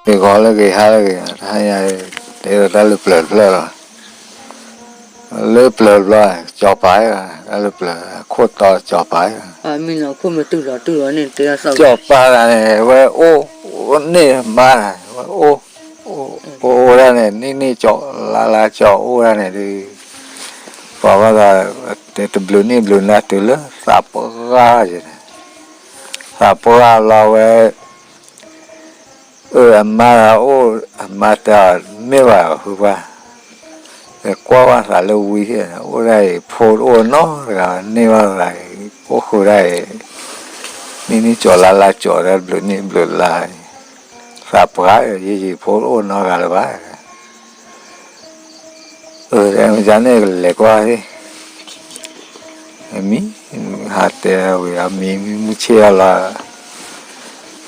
ဂ့ၤဂီၤလၢဂ့ၤ ဟါလၢဂ့ၤ, တဟါညါ တဲဒီးတၢ်လၢပျၢၤတဖျၢၣ်လီၤ. လၢပျၢၤတဘျီ ကၠီၤပၤဧါ, တၢ်လၢပျၢၤ ခိၣ်တီကၠီၤပၤဧါ, ကၠီၤပၤန့ၣ် ဝဲအိၣ်န့ၢ်မါ, ဝဲအိၣ် အိၣ်အိၣ်ဒၣ်န့ၣ် နံၣ်နံၣ်ကၠီၤ လါလါကၠီၤအိၣ်ဒၣ်န့ၣ်ဒီး ပှၤဘၣ်သး တဘျုးနံၣ်ဘျုးလါတုၤလၢသးပှၢ်ယဲန့ၣ်, သးပှၢ်လီၤဝဲ အၢ အမါအိၣ်, အမါတဲအီၤ မ့ၢ်ဘၣ်ဖုပှၢ်, ကွၢ်ဘၣ်သးလၢဝံဟ့ၣ်န့ၣ် အိၣ်ဒၣ်အံၤ ဖိတအိၣ်နီတဂၤ, န့ၢ်ဘၣ်သးအံၤ အိၣ်ဃုာ်ဒၣ်အံၤ နံၣ်နံၣ်ကၠီၤ လါလါကၠီၤ ဒီးဘျုးနံၣ်ဘျုးလါအံၤ, သးပှၢ်ယဲယံၤ ဖိတအိၣ်နီတဂၤလၢၤဘၣ်. အၢ မ့ၢ်န့ၣ်ကလဲၤကွၢ်ဟ့ၣ်, မံ ဟးတဲဝံၤ အမံမံမုၢ်ဆ့ၣ်အီၤလီၤ,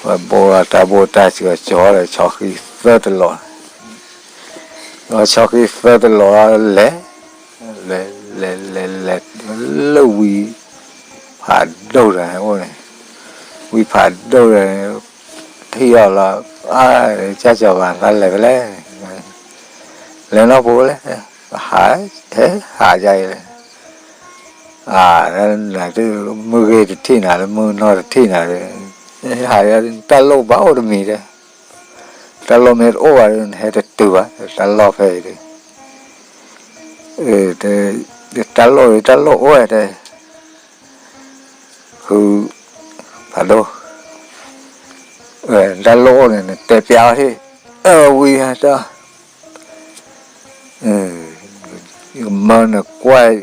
ဝဲဘိလီၤတၢ်ဘိတၢ်စှၤကၠီၤဒီးဆီဃံသၢတလီၤ, ဒီးဆီဃံသၢတလီၤ လဲၤ လဲၤ လဲၤ လဲၤ လဲၤ လၢဝံဖးဒိၣ်ဒီးန့ၣ်အိၣ်န့ၣ်, ဝံဖးဒိၣ်ဒီးန့ၣ် ထံၣ်အီၤလီၤ, အါ ကၢ်ကၠီၤပၤ သးလဲၤဖဲလဲၣ်, လဲၤနီၢ်ပူၤလဲၣ်, ဟး ဟဲ ဟးဒ်အံၤလဲၣ်, အါ နမုၢ်ဂ့ၤတထံၣ်နၤ လၢမုၢ်နီၢ်တထံၣ်နၤ, ဟး တၢ်လိၣ်ဘၣ်အိၣ်တမံၤဒီး တၢ်လိၣ်မ့ၢ်တအိၣ်ဘၣ်ဒီး နဟဲတတုၤဘၣ် တၢ်လီၢ်ဖဲအံၤဒီး, တၢ်လိၣ် တၢ်လိၣ်အိၣ်ဝဲတဲ, ဃု ဖးဒိၣ်, တၢ်လိၣ်အိၣ်န့ၣ် နတဲပျးအီၤဟ့ၣ်, အၢ ဝံဟဲတၢ် ယကမၢနကွၢ်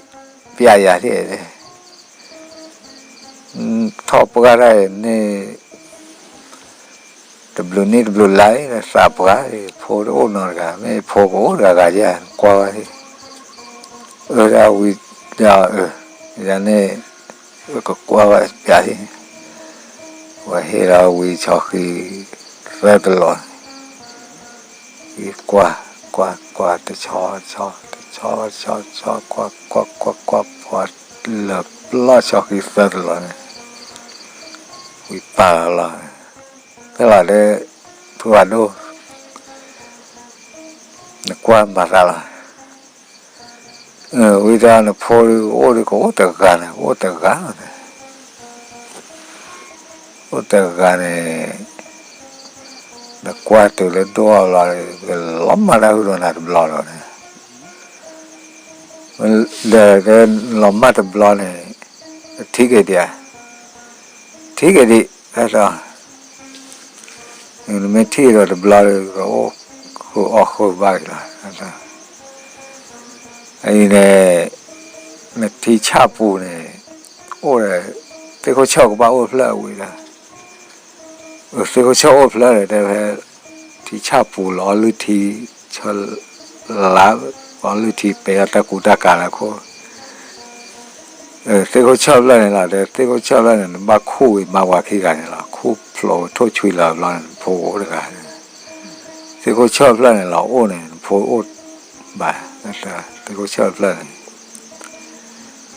ပျးယၤသ့ၣ်, ထီၣ်ပှၢ်တၢ်အံၤန့ၣ် တဘျုးနံၣ်တဘျုးလါအံၤ သးပှၢ်အံၤ ဖိတအိၣ်နီတဂၤ, မ့ၢ်ဖိကအိၣ်တဂၤဂၤယဲၢ် ကွၢ်ဝဲသ့ၣ်, အၢ ဒၣ်ဝံဒၣ်အၢ, ယၤန့ၣ် ကကွၢ်ဝဲပျးသ့ၣ်, ဝဲဟ့ၣ်လီၤဝံဆီဃံသၢတလီၤ ကွၢ် ကွၢ် ကွၢ် တဆီဆီ တဆီဆီဆီ ကွၢ် ကွၢ် ကွၢ် ကွၢ် ပှၤလၢာ်ပျီၢ်ဆီဃံသၢတလီၤန့ၣ်, ဝံပာ်လီၤလီၤ, ဖဲလီၤဒီး ဖုဖးဒိၣ် နကွၢ်မၤသးလီၤ, ဝံတၢ်နဖိဒုးအိၣ်ဒုး ကအိၣ်တဂၤန့ၣ် ကအိၣ်တဂၤလီၤန့ၣ် အိၣ်တဂၤန့ၣ်, နကွၢ်တုၤလၢဒိၣ်အီၤလီၤ, ကလီၤမၢ်တၢ်ဟူဒီးနၤတဘျီလီၤန့ၣ်, ဒီးလီၤမၢ်တဘျီန့ၣ်, ထံက့ၤဒံးဧါ, ထံက့ၤဒံး, နမ့ၢ်ထံၣ်ဒီးတဘျီဒီး ကအိၣ်ဃုာ်အီၣ်ဃုာ်ဘၣ်က့ၤလီၤ, အံၤန့ၣ် နထံဆၣ်ပူၤန့ၣ် အိၣ်ဒီး သ့ၣ်ခိၣ်ဆၢၣ်ကဘၣ်အိၣ်ဖျၢၣ်ဝံၤဒီး, သ့ၣ်ခိၣ်ဆၢၣ်အိၣ်ဖျၢၣ်ဒီး တဲဖဲ ထံဆၣ်ပူၤလီၤအီလုၢ်ထံ, ဆၢလါ, အီလုၢ်ထံပဲအီၣ်တၢ်ကူတၢ်ကၤလၢခိၣ်, သ့ၣ်ခိၣ်ဆၢၣ်ဖျၢၣ်န့ၣ်လီၤ, ဒီးသ့ၣ်ခိၣ်ဆၢၣ်ဖျၢၣ်န့ၣ် နဘၣ်ခူၣ်ဝံၤမါဝၤခံဂၤန့ၣ်လီၤ, ခူၣ်ဖျိးထိၣ်ဆွံလၢာ်ဘျီန့ၣ် နဖိကအိၣ်တဂၤ, သ့ၣ်ခိၣ်ဆၢၣ်ဖျၢၣ်န့ၣ်လီၤအိၣ်န့ၣ် နဖိအိၣ်ဘၣ်, သ့ၣ်ခိၣ်ဆၢၣ်ဖျၢၣ်န့ၣ်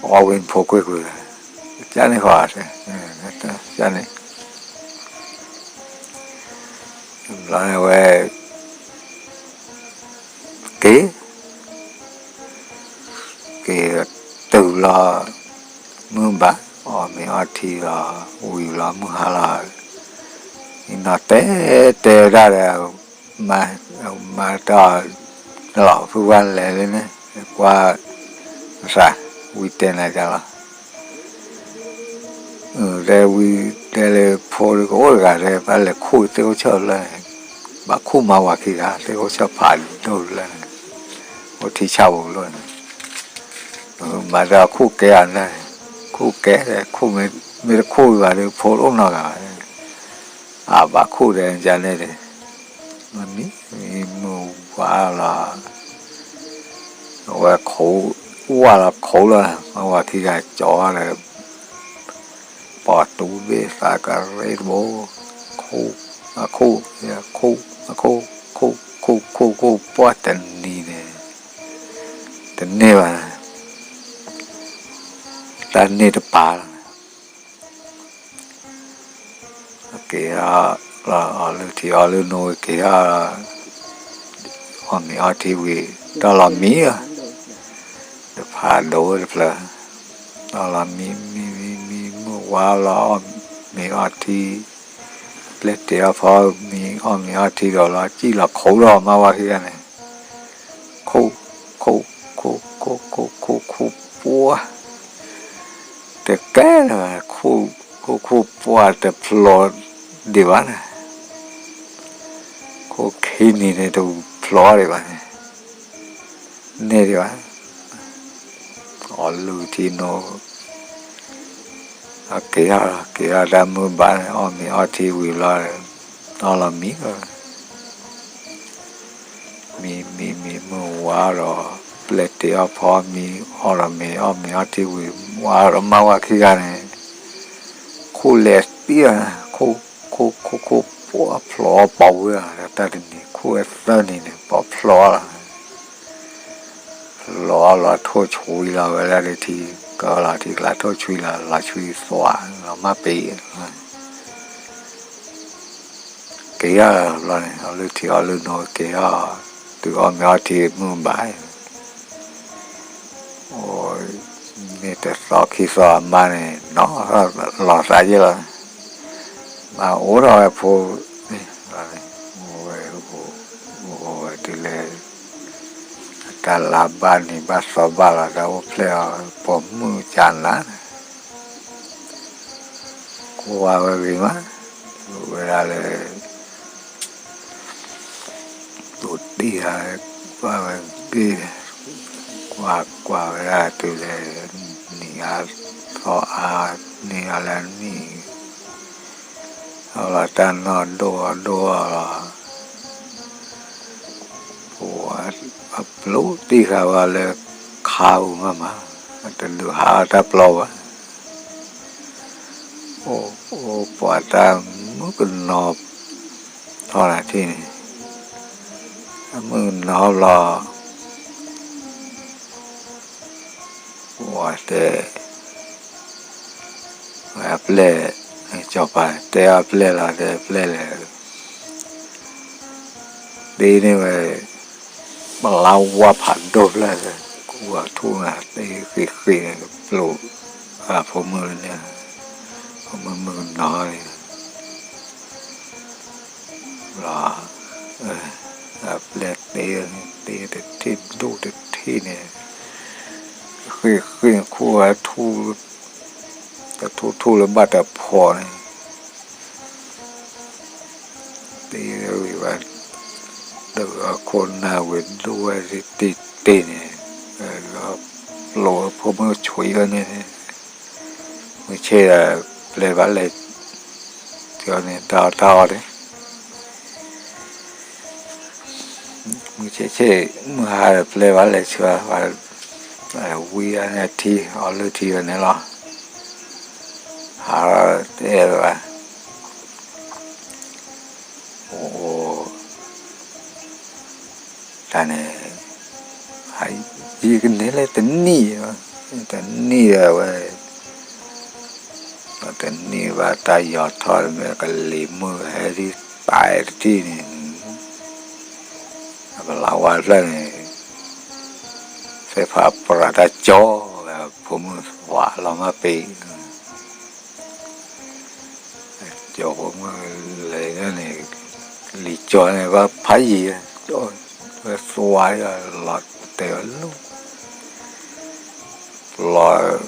အီၣ်ဝံၤနဖိကွ့ၢ်ကွ့ၢ်, ကန့ၣ်ဃီ, ကန့ၣ် ဘျီန့ၣ်ဝဲ က့ၤ က့ၤတုၤလီၤ မုၢ်ဘၣ် အီၣ်မ့ၤအီထံလီၤ ဝံၤလီၤမုၢ်ဟါလီၤ, အံၤနီၤတဲတဲဒၣ်ဒီး မၤတၢ်လီၤ ဖုဝါလဲၤလၢန့ၣ် ကွၢ်သး ဝံတဲနၤဒ်လီၤ. တဲဝံတဲလၢဖိဒုကအိၣ်တဂၤဒီး ဘၣ်လဲၤခူၣ်သ့ၣ်ခိၣ်ဆၢၣ်ဖျၢၣ်န့ၣ်, ဘၣ်ခူၣ်မၤဝၤခံဂၤ သ့ၣ်ခိၣ်ဆၢၣ်ဖးဒိၣ်ဖျၢၣ်န့ၣ်, အိၣ်ထံဆၣ်ပူၤလီၤန့ၣ်, မၤဒီးခူၣ်ကဲအီၤန့ၣ်, ခူၣ်ကဲဒီး ခူၣ်မ့ၢ်တခူၣ်ဘၣ်ဒီး ဖိတအိၣ်နီတဂၤဘၣ်, အဘၣ်ခူၣ်ဒီးန့ၣ်ဒီး မ့ၢ်မုၢ်ဝါလီၤ, အဝဲခိး, ဝါလီၤခိးလီၤ, မၤဝၤခံဂၤကၠီၤဒီး ပိာ်တူဘ့ၣ်သးကရ့တဘိ, ခူၣ်, အခူၣ်, ခူၣ်, အခူၣ်, ခူၣ်, ခူၣ်, ခူၣ်, ခူၣ်, ပှၢ်တနံၤန့ၣ်, တန့ၢ်ဘၣ်, တၢ်န့ၢ်တပၤလီၤ. က့ၤဒီး အီၣ်လုၢ်ထံအီၣ်လုၢ်နိက့ၤဟီၣ်, အီၣ်မ့ၤအီထံဝံၤ တီၢ်လီၤမံလီၤ, တဖးဒိၣ်တဖျၢၣ်, တီၢ်လီၤမံမံမံမံ မုၢ်ဝါလီၤ အီၣ်မ့ၤအီထံ, ပျဲၢ်တ့ၢ်အီၣ်ဖီမံ အီၣ်မ့ၤအီထံဒီးလီၤ စံၣ်လီၤခိးဒီးမါဝၤခံဂၤန့ၣ် ခိၣ်, ခိၣ်, ခိၣ်, ခိၣ်, ခိၣ်, ခိၣ်, ခိၣ်ပှၢ်, တကဲလၢၤဘၣ်, ခိၣ်, ခိၣ်, ခိၣ်ပှၢ်တဖျိးဒံးဘၣ်န့ၣ်, ခိၣ်ခံနံၤန့ၣ်တဖျိးဒံးဘၣ်န့ၣ်, န့ၢ်ဒံးဘၣ်, အီၣ်လုၢ်ထံနိ အက့ၤထီၣ်လီၤ က့ၤထီၣ်တၢ်မုၢ်ဘၣ်န့ၣ် အီၣ်မ့ၤအီထံဝံၤလီၤ, တီၢ်လီၤမံလီၤ, မံမံမံမုၢ်ဝါဒီး ပျဲၢ်တ့ၢ်အီၣ်ဖီမံ အီၣ်လီၤမ့ၤ အီၣ်မ့ၤအီထံဝံၤ ဝါဒီးမါဝၤခံဂၤန့ၣ် ခိၣ်လဲၤသံလီၤ, ခိၣ်, ခိၣ်, ခိၣ်, ခိၣ်ပှၢ်ဖျိးပီၤဝဲလီၤ, တၢ်တနံၤခိၣ်ဝဲသၢနံၤန့ၣ် ပီၤဖျိးလီၤ ဖျိးလီၤ ထိၣ်ဆွံလီၤဝဲဒၣ်ဒီးထံ, ကလီၤထံကျါ ထိၣ်ဆွံလီၤ လီၤဆွံသွးလီၤမၢ်ပ့ၤ, က့ၤထီၣ်လီၤန့ၣ် အီၣ်လုၢ်ထံအီၣ်လုၢ်နိက့ၤထီၣ်, တုၤအီၣ်မ့ၤအီထံမုၢ်ဘၣ် အိၣ်, မ့ၢ်တသီခံသီအမါန့ၣ် နီၢ်လီၤသးယဲၢ်လီၤ, မၤအိၣ်ထီၣ်ဝဲဖိ, အိၣ်ဝဲ, အိၣ်ဝဲတုၤလၢ အတၢ်လါဘၣ်နံၤဘၣ်သီဘၣ်လီၤ တၢ်အိၣ်ဖျဲၣ်အီၤ ပိာ်မုၣ်ကနၤန့ၣ် ကွၢ်ဝဲဂ့ၤမး, ဝဲဒၣ်လၢ တိၢ်တံၢ်ဟး ကွၢ်ဝဲဂ့ၤ, ကွၢ်ကွၢ်ဝဲဒၣ်တုၤလၢ နံၤအါသီအါ, နံၤအါလၢနံၣ်, အလီၤတၢ်နီၢ်ဒိၣ်အဒိၣ်အလီၤ ပှၤအပျိၢ်တံၢ်ဃာ်ဝဲလၢခါပူၤမးမး, တဒုးဟးအီၣ်တၢ်ပျီဘၣ်, အိၣ်အိၣ်ပှၤတၢ်မုၣ်ကနီၤထီၣ်နၤထံၣ်န့ၣ်, တၢ်မုၣ်ကနီၤဘျီ ပှၤတဲ ဝဲအပျဲၢ်, စီၤပၤတဲအပျဲၢ်လီၤ တဲအပျဲၢ်လဲၣ်, ဒ်န့ၣ်ဝဲ ပလါဝါဖးဒိၣ်ဖျၢၣ်, ကူအထူၣ်နၤ တ့ဃံးဃံးန့ၣ် ပျိာ်, အဖိမုၣ်န့ၣ်, ဖိမုၣ်မုၣ်ကနီၤန့ၣ် ဘျီ, အပျဲၢ်တ့န့ၣ် တ့တထံၣ်ဒိၣ်တထံၣ်န့ၣ်, ဃံးဃံးခူၣ်ဝဲထူၣ်, တထူၣ်ထူၣ်လၢဘၣ်တဖီန့ၣ်, တ့ဝံၤဘၣ်, တဂၤခိၣ်နၢ်ဝံၤဒိၣ်ဝဲတ့တ့န့ၣ်, ပျိာ်ဖိမုၣ်ဆွံဝဲန့ၣ်န့ၣ်, မုၢ်ဆ့ၣ်ဒီး ပျဲၢ်ဘၣ်လဲၤ ကၠီန့ၣ် တၢ်အီၣ်တၢ်အီဒီး မုၢ်ဆ့ၣ်ဆ့ၣ် မုၢ်ဟါဒီးပျဲၢ်ဘၣ်လဲၤဆှၢ, ဝံအန့ၣ်ထံ အီၣ်လုၢ်ထံဝဲန့ၣ်လီၤ, ဟးဒီးတအဲၣ်ဘၣ်, အိၣ်အိၣ် တၢ်န့ၣ် ယကန့ၢ်လၢတနံၣ်, တနံၣ်ဒီးဝဲ, တနံၣ်ဘၣ်တၢ်ယီၤထီၣ်မ့ၢ်ကလံၤမုၢ်ဟဲဒ်ပာ်တထံၣ်န့ၣ်, ပလါဝါဖျၢၣ်န့ၣ်, သ့ၣ်ဖးပြးတၢ်ကၠီဝဲ ဖိမုၣ်သွးလီၤမၢ်ပ့ၤ ကၠီဖိမုၣ်လဲၤန့ၣ်, လံာ်ကၠီန့ၣ် ဘၣ်ဖးယံၤ, ဝဲသွါလီၤတဲာ်ဝဲလီၤ, ပျီ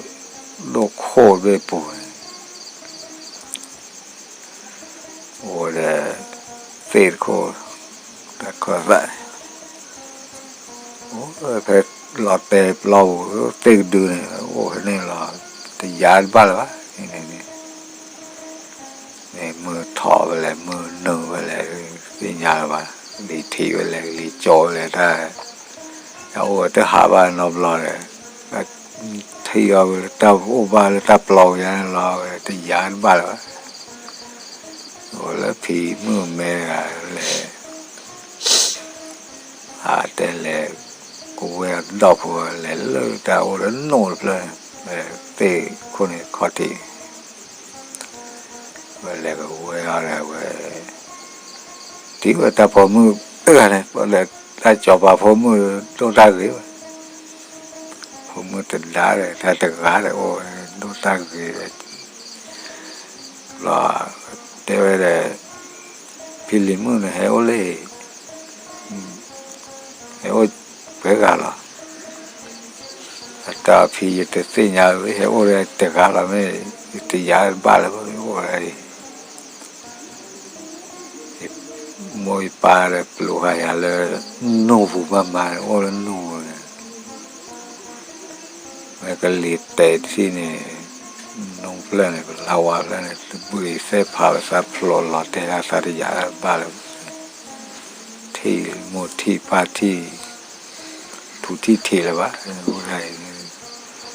ဒိၣ်ခိၣ်ဘ့ၣ်ပူၤန့ၣ်, အိၣ်ဒီး သ့ၣ်တခိၣ်, တၢ်ခၢၣ်သး အိၣ်ဖဲလီၤတဲာ်ပျီပူၤ သ့ၣ်ကဒုန့ၣ် အိၣ်ဖဲန့ၣ်လီၤ, တယၤတဘၣ်လၢၤဘၣ်န့ၣ်, န့ၣ်မုၢ်ထီၣ်ဝဲလဲၣ် မုၢ်နုာ်ဝဲလဲၣ် သ့ၣ်ညါလၢၤဘၣ်, လံာ်ထံးဝဲလဲၣ် လံာ်ကၠီဝဲလဲၣ် တၢ်, တၢ်အိၣ်ဝဲတဟးဘၣ်နီတဘျီဒီး, တၢ်ထံၣ်အီၤဝဲလၢတၢ်အိၣ်ဘၣ်လၢတၢ်ပျီပူၤညါန့ၣ်လီၤ, ဝဲတယၤတဘၣ်လၢၤဘၣ်, အိၣ်လၢဖံမုၣ်မဲဂၤလဲၣ် အတဲလဲၣ်, ကဝဲၤအဒီဖိလဲၣ်လၢတၢ်အိၣ်လၢနိၣ်တဖျၢၣ်, သ့ၣ်ခိၣ်န့ၣ်ခီၣ်ထံး, ဝဲလဲၤကဝဲၤအီၤဒီးဝဲ, ထံၣ်ဝဲတၢ်ပိာ်မုၣ်တဂၤန့ၣ် ပှၤဒီးတၢ်စီၤပၤဖိမုၣ်ဒိၣ်တၢ်ဂ့ၤဝဲ, ဖိမုၣ်တဒါဒီး တၢ်တဂၤဒီးအိၣ်ဝဲ ဒိၣ်တၢ်ဂ့ၤဝဲ, ဘျီ တဲဝဲဒီး ဖံလံၤမုၣ်န့ၣ် ဟဲအိၣ်လၢ ဟဲအိၣ်ပှဲၤဂၤလီၤ. အတၢ်ဖံ ယတသ့ၣ်ညါ ဟဲအိၣ်ဒီးတဂၤလီၤ မ့ၢ်ယတယာ်တဘၣ်လၢၤဘၣ် အိၣ်ဝဲအံၤ မိၢ်ယပၢ်ဒီးပျိၤဃာ်ယၤလၢ နူၢ်ပူၤမးမး အိၣ်လၢနူၢ်ပူၤန့ၣ် ဝဲကလံၤတဲာ်တထံၣ်န့ၣ် နူၢ်ဖျၢၣ်န့ၣ် ပလါဝါဖျၢၣ်န့ၣ် တဘုးအံၤသဲၣ်ဖးဝဲသးဖျိးလီၤတဲာ်ဒၣ်သးတယာ်ဘၣ်လၢၤ ထံၣ်မိၢ်ထံၣ်ပၢ်ထံၣ် ထူထံၣ်ထံးလၢၤဘၣ် အိၣ်ဒၣ်အံၤ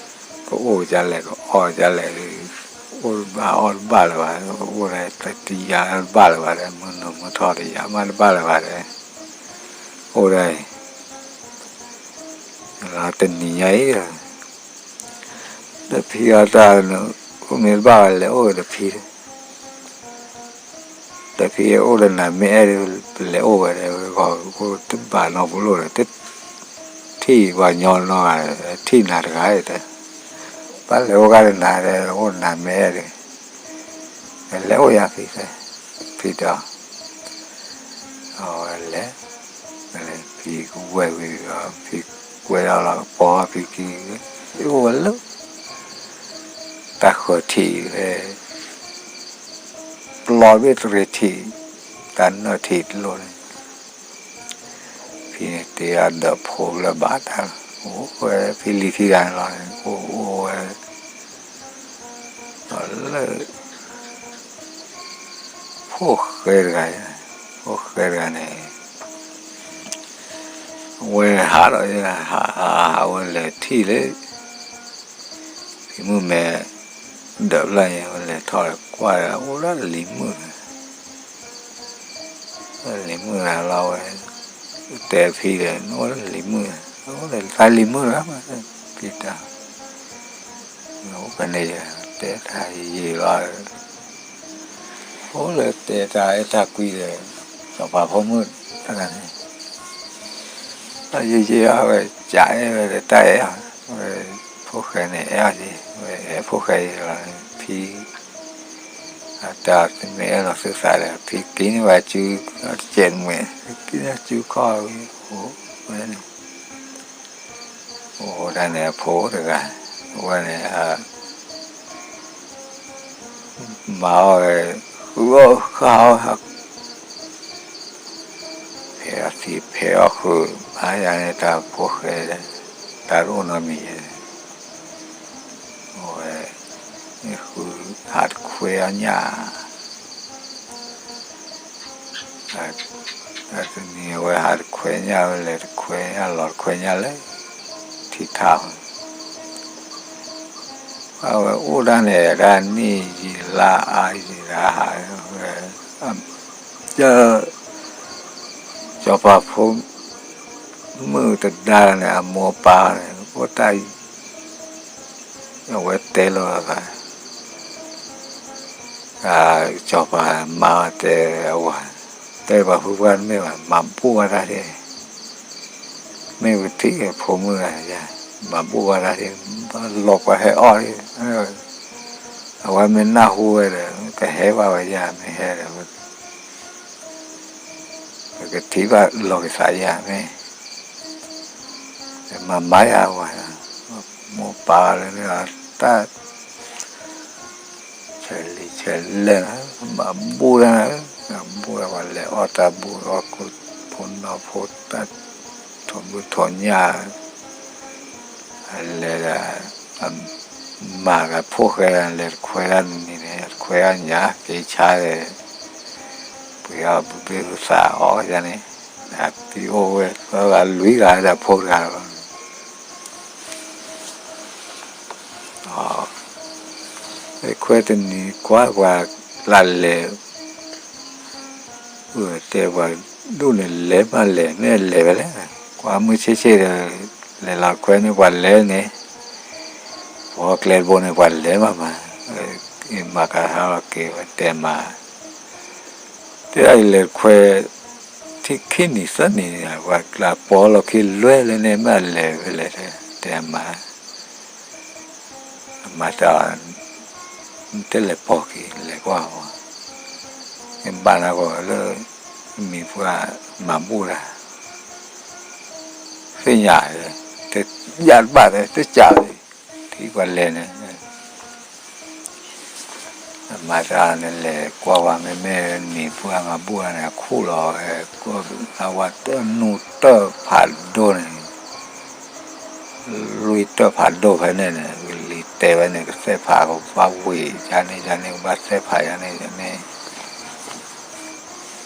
ကအိၣ်ဒ်လဲၣ် ကအီၣ်ဒ်လဲၣ် အိၣ်တဘၣ်အီၣ်တဘၣ်လၢၤဘၣ် အိၣ်ဒၣ်တယာ်တဘၣ်လၢၤဘၣ်ဒီး မုၢ်နုာ်မုၢ်ထီၣ်တယာ်မးတဘၣ်လၢၤဘၣ်ဒီး အိၣ်ဒၣ်အံၤ လီၤတနံၤညါအံၤ ဒီးဖံအီၣ်တၢ် အိၣ်မ့ၢ်တဘၣ်ဝဲလဲၤအိၣ်ဝဲဒီးဖံ ဒီးဖံအိၣ်ဒီးနၤမ့ၢ်အဲၣ်ဒိး ပလဲၤအိၣ်ဝဲဒီး ဝဲဂီၤအိၣ်တဘၣ်နီတဘျီဒီး တထံၣ်ပှၤညီနီတဂၤ ထံၣ်နၤတဂၤအံၤတဲ ဘၣ်လဲၤအိၣ်ဂၤဒီးနၤဒီး အိၣ်နၤမ့ၢ်အဲၣ်ဒိး လဲၤအိၣ်ယၤဖံတဲ ဖံတဲ အဝဲလဲၤ ဖံကဝဲၢ်ဝံၤဒီး ဖံကွဲထီၣ်လီၤကပီၤဖံခံ အိၣ်ဝဲလၢ တၢ်ဃၢၤထံးဝဲ ပျီဘ့ၣ်တရံးထံး တၢ်နၢၣ်ထံးတလိၣ်န့ၣ် ဖံန့ၣ်တ့အဒၢးဖိလၢဘၣ်တၢ် အိၣ်ဝဲဖံလံၤခံဂၤန့ၣ်လီၤ အိၣ်အိၣ်ဝဲ ဒီးလၢ ဖိၣ်ဃဲတဂၤ ဖိၣ်ဃဲတဂၤန့ၣ် ဝဲဟးဒီး ဟးဝဲလဲၤထံၣ်လၢ ဖံမုၣ်မဲ ဒၢးဖျၢၣ်န့ၣ် ဝဲလဲၤထီၣ်ကွၢ်ဒီး အိၣ်လၢလံၤမုၣ် လံၤမုၣ်တဂၤလီၤဝဲ တဲဖံဒီး နအိၣ်လၢလံၤမုၣ် အိၣ်လၢသးလံၤမုၣ်တဂၤမး ဖံတဲ အိၣ်ဖဲန့ၣ်ယတဲတၢ်ယံာ်လီၤ အိၣ်လၢတဲတၢ်အဲၣ်တၢ်ကွံဒီး စီၤပၤဖိမုၣ်တဂၤန့ၣ် တၢ်ယံာ်ယံာ်အဝဲ ကအဲၣ်ဝဲဒီးတၢ်အဲၣ်အီၤ ဝဲဖိၣ်ဃဲန့ၣ်အဲၣ်အီၤက့ၤ ဝဲအဲၣ်ဖိၣ်ဃဲအံၤလီၤ ဖံ အတၢ်မ့ၢ်အဲၣ်လီၤသုသးဒီး ဖံက့ၤန့ၢ်ဝဲစု တစဲးတမှဲး က့ၤန့ၢ်စုခီၣ်ဝဲ အိၣ်ဝဲန့ၣ် အိၣ်ဒၣ်န့ၣ်အဖိတဂၤ အဝဲန့ၣ် မၤအီၣ်ဝဲ ဃုအီၣ်ဃၣ်အီၣ် ဖဲအီၣ်သံးဖဲအီၣ်ဃုာ် မၤယၤန့ၣ်တၢ်ဖိၣ်ဃဲ တၢ်တအိၣ်နီတမံၤယဲ အဝဲ ဃုဟးတခွဲအီၣ်ညၣ် တနံၤအဝဲဟးတခွဲညၣ် ဝဲလဲၤတခွဲညၣ် လီၤတခွဲညၣ်လၢ ထံထါ အဝဲအိၣ်ဒၣ်န့ၣ် ဒၣ်နံၣ်ယံာ်လါအါယံာ်လါဟးဝဲ စီၤပၤဖိမုၣ်တဒါန့ၣ် အမိၢ်ပၢ်န့ၣ် အိၣ်တၢ် အဝဲတဲလိာ်သး စီၤပၤမါတဲအဝၤ တဲပှၤဖုပှၢ်တမ့ၢ်ဘၣ် မၤဘူၣ်ဝဲဒၣ်ဒ် မ့ၢ်ပထံၣ်ဖိမုၣ်ဂၤယၤ မၤဘူၣ်ဝဲဒၣ်ဒ် လီၤပှၤဟဲအီၣ်ဒ် အဝဲမ့ၢ်နၢ်ဟူဝဲဒီး ကဟဲဘၣ်ဝဲယၤ မ့ၢ်ဟဲဒီး ပကထံၣ်ဘၣ်လီၤက့ၤသးယၤမ့ၢ် မၤမါယၤဝဲ မိၢ်ပၢ်လၢန့ၣ် တၢ် ဆဲးလံဆဲးလဲၣ် မၤဘူၣ်ဒၣ် မၤဘူၣ်ဒၣ်ပှၤလဲၤအီၣ်တၢ်ဘူၣ်အီၣ်ကူဖိနီၢ်ဖိတၢ် ထိးမုၢ်ထိးညၣ် လဲၤဒၣ် မၤကဖိၣ်ဃဲလဲၤတခွဲဒၣ်နံၤန့ၣ် တခွဲဒၣ်ညါ က့ၤဆါဒီး ပှ့ၤအီၣ်ဘုဘ့ၣ်ဟူသးအီၣ်ယၤန့ၣ် အပံၤအိၣ်ဝဲ လွံၢ်ဂၤဒီးဖိတဂၤလီၤ ခွဲတနံၤကွၢ်ပှၤလၢလဲၤ တဲပှၤဒိၣ်န့ၣ်လဲၤမးလဲၤ မ့ၢ်လဲၤဝဲလဲၣ် ကွၢ်မုၢ်ဆ့ၣ်ဆ့ၣ်ဒီး လဲၤလီၤခွဲန့ၣ်ပှၤလဲၤန့ၣ် ပှၤကျဲတဘိန့ၣ်ပှၤလဲၤမးမး မၤကဟါလီၤက့ၤဝဲတဲမး တဲဒၣ်ယလဲၤခွဲ ထံခံနံၤသၢနံၤန့ၣ် ပှၤကျါပိာ်လီၢ်ခံလွဲၢ်လၢန့ၣ် မ့ၢ်အလဲၤဖဲလဲၣ် တဲအမါ, အမါတဲအီၤ, နတလဲၤပိာ်ခံ လဲၤကွၢ်အီၤ, မ့ၢ်ဘၣ်နၤဂီၤလၢ မံၤပှၢ်မၤဘူၣ်တၢ် သ့ၣ်ညါ, တယၢ်တဘၣ်တဲ တစးဝဲ, ထံပှၤလဲၤန့ၣ် အမါတဲအီၤ နလဲၤကွၢ်ဝဲ မ့မ့ၢ်မံၤပှၢ်မၤဘူၣ်တၢ်န့ၣ် ခူၣ်လီၤဝဲ ကီၢ်အဝဲတၢၢ်နူၢ်တၢၢ်ဖးဒိၣ်န့ၣ်, လွံၢ်တၢၢ်ဖးဒိၣ်ဖဲန့ၣ်န့ၣ် ကလံၤတဲဝဲန့ၣ် ကသဲၣ်ဖး ကဘၣ်ဝ့ၤယါန့ၣ်ယါန့ၣ် ကဘၣ်သဲၣ်ဖးယါန့ၣ်ယါန့ၣ်,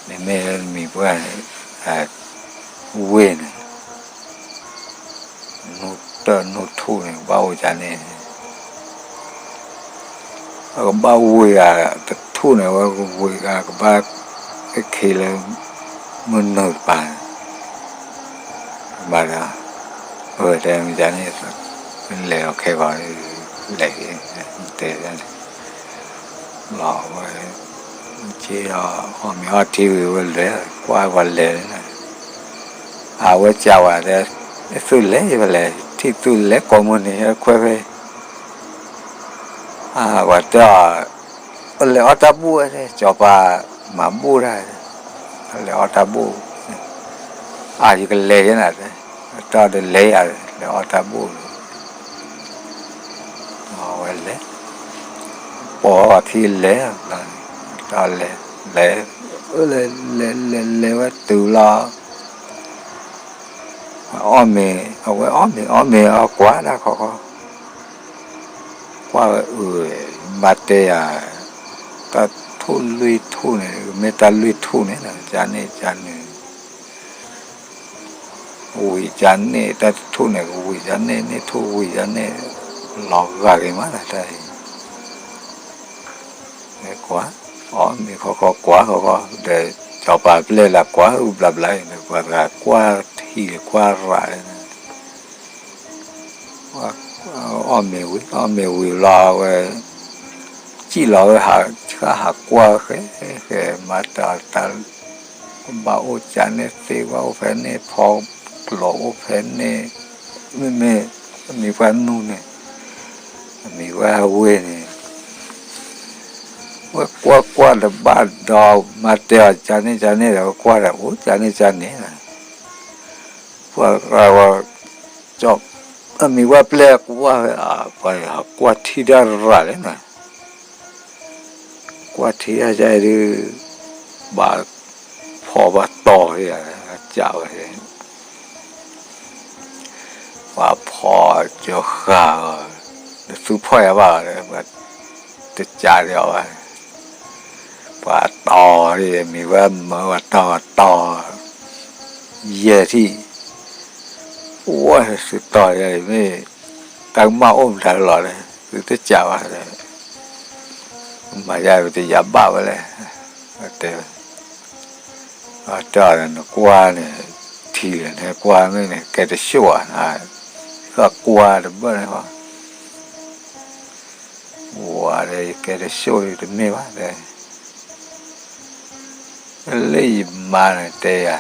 မ့မ့ၢ်မံၤပှၢ်န့ၣ် ဝ့ၤန့ၣ် နူၢ်တၢၢ်နူၢ်ထူၣ်န့ၣ် ကဘၣ်အိၣ်ယါန့ၣ်, အကဘၣ်ဝ့ၤဂၤတထူၣ်န့ၣ် အဝဲကဝ့ၤဂၤကဘၣ် ကခ့လၢ မုၢ်နုာ်တပၤန့ၣ်, ဘၣ်ဒီး အဝဲတဲမ့ၢ်ယါန့ၣ် လဲၤအီၤခဲဂီၤ လဲၤ တဲန့ၣ် လီၤဝဲ, ဆ့အီၤ အီၣ်မ့ၤအီထံဝံၤဝဲလဲၤ ကွၢ်ပှၤလဲၤန့ၣ်, အဝဲစံးဝဲတဲ, သုလဲၤ ယလဲၤ ထံၣ်သုလဲၤကိးမုၢ်နံၤ ခွဲးဖဲ ပှၤတဲအီၤ, လဲၤအီၣ်တၢ်ဘူၣ်ဝဲ စီၤပၤမၤဘူၣ်တၢ်, လဲၤအီၣ်တၢ်ဘူၣ်, အါ ယကလဲၤယဲနၤတဲ, တၢ်တလဲၤယၤ လဲၤအီၣ်တၢ်ဘူၣ်န့ၣ် အဝဲလဲၤ, ပိာ်အီၤခံလဲၤ, တၢ်လဲၤ, လဲၤ, လဲၤလဲၤလဲၤလဲၤဝဲတုၤလီၤ, အီၣ်မ့ၤ အဝဲအီၣ်မ့ၤ အီၣ်မ့ၤအီကွၢ်တၢ်ခီခီ, ကွၢ်ဝဲအုး, မါတဲယၤ, တၢ်ထူၣ်လွံၢ်ထူၣ်န့ၣ် မ့ၢ်တၢ်လွံၢ်ထူၣ်န့ၣ် ကန့ၣ်ကန့ၣ် ဝံၤကန့ၣ် တၢ်တထူၣ်န့ၣ် ကဝံၤကန့ၣ် န့ၣ်ထူၣ်ဝံၤကန့ၣ် လီၤဂာ်က့ၤမးနၤတၢ်အံၤ, ကွၢ်, အီၣ်မ့ၤခီခီကွၢ်ခီခီ ဒီးစီၤပၤပျဲၢ်လၢကွၢ်အုးဘျးဘျးအံၤ ပှၤတဂၤကွၢ်ထံကွၢ်ရးန့ၣ် အီၣ်မ့ၤဝံၤ အီၣ်မ့ၤဝံၤလီၤဝဲ, စံၣ်လီၤဝဲ ဟးဆှၣ်ဟးကွၢ်ဃဲဃဲ မၤတၢ်တၢ် ဘၣ်အိၣ်ကန့ၣ် သ့ၣ်ဘၣ်အိၣ်ဖဲန့ၣ် ဖီကျိးအိၣ်ဖဲန့ၣ်, မ့မ့ၢ် မံၤပှၢ်နူၢ်န့ၣ်, မံၤပှၢ်ဝ့ၢ်န့ၣ်, ဝဲကွၢ်ကွၢ်တဘၣ်ဒီး မၤတဲအီၤကန့ၣ်ကန့ၣ်ဒီး ကွၢ်ဒီးအိၣ်ကန့ၣ်ကန့ၣ်, ပှၤရၤဝဲ အမံၤဝဲပျဲၢ်ကွၢ်ဝဲ ပှၤကွၢ်ထံတၢ်ရၤလဲၣ်နၤ, ကွၢ်ထံတၢ်ယါအံၤဒုး ဘၣ်ဖီၣ်ဘၣ်တီၢ်ဝဲယၤ ကးဝဲ ပှၤဖီၣ်ကၢဃာ်အီၤ, နသူဖီၣ်ယၤဘၣ်ဒီး ပှၤတကးဒံးအီၤဘၣ်, ပှၤတီၢ်ဒ်မံၤဝဲမၢပှၤတီၢ်တီၢ်, ယဲၢ်ထံၣ်, ဝဲသုတီၢ်ယၤအံၤမ့ၢ် တၢ်ကမၣ်အိၣ်မတၤလီၤလဲၣ် သုတကးဘၣ်ဒီး မၤယါတယၤဘၣ်ဝဲလဲၣ်, တဲ တဲအီၤ နကွၢ်န့ၣ် ထံလဲၣ်န့ၣ် ကွၢ်မ့ၢ်န့ၣ် ကဲတဆိၣ်ဧါ, သးကွၢ်တဘၣ်န့ၣ်ဃီ, ဝဲဒီးယကဲတဆိၣ်တမ့ၢ်ဘၣ်တဲ, လၢယမါန့ၣ်တဲယၤ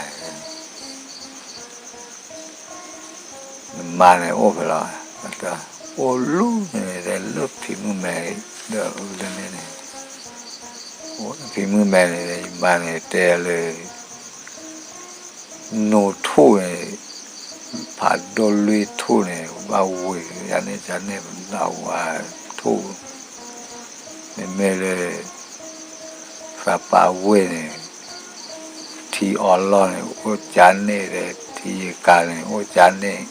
နမါန့ၣ်အိၣ်ဖဲလဲၣ်, အိၣ်လူၤန့ၣ် လၢဖံမုၣ်မဲဒီးန့ၣ်, အိၣ်ဖံမုၣ်မဲန့ၣ် ယမါန့ၣ်တဲလၢ နိၣ်ထူၣ်န့ၣ် ဖးဒိၣ်လွံၢ်ထူၣ်န့ၣ် ဘၣ်ဝံၤယၤန့ၣ် ယၤန့ၣ် ဒၣ်ဝါထူၣ်, မ့မ့ၢ်လၢ သးပာ်ဝ့ၢ်န့ၣ် ထံအီလီၢ်န့ၣ် အိၣ်ကန့ၣ်ဒီး ထံယကၤန့ၣ် အိၣ်ကန့ၣ်,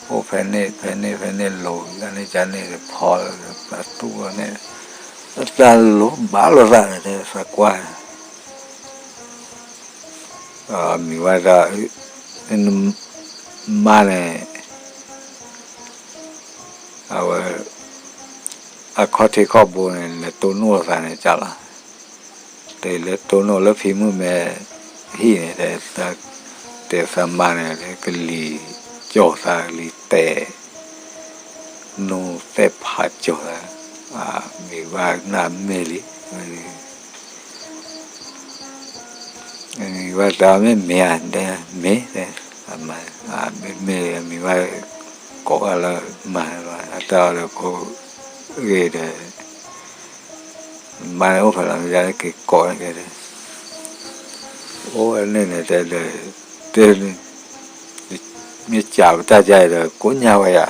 အိၣ်ဖဲန့ၣ် ဖဲန့ၣ် ဖဲန့ၣ်လိၤ ယၤန့ၣ် ယၤန့ၣ် ဖီလၢပှၤတူၢ်ဝဲန့ၣ်, တၢ်လိၤဘၣ်လိာ်သးန့ၣ် သးကွၢ် မံၤဝဲဒၣ် မါန့ၣ် အဝဲ အခီၣ်ထံးခီၣ်ဘိန့ၣ် လဲၤတိၢ်နီၣ်သးန့ၣ်ကလီၤ, တဲလဲၤတိၢ်နီၣ်လၢဖံမုၣ်မဲဟံၣ်န့ၣ် တဲသးမါန့ၣ် ကလံၤစိာ်သး ကလံၤတဲာ် နူသဲၣ်ဖးစိာ်သး, မံၤဝဲနၢ်မ့ၢ်လံ, မံၤ ဘၣ်တၢ်မ့ၢ်မ့ၢ်ဧါ, မ့ၢ်, မ့ၢ်မ့ၢ်မံၤဘၣ်, ကိးဝဲလၢမၤလီၤ အတၢ်အီၣ်ဒီးဖိဂ့ၤဒီး မၤန့ၣ်အိၣ်ဖဲလီၤ မ့ၢ်ဒၣ်လၢက့ၤကိးန့ၣ်ကဲဒီး အိၣ်ဝဲန့ၣ်န့ၣ်တဲဒီး တဲ မ့ၢ်စံးပတၢ်ယါအံၤဒီး ကိးညါဝဲယၤ,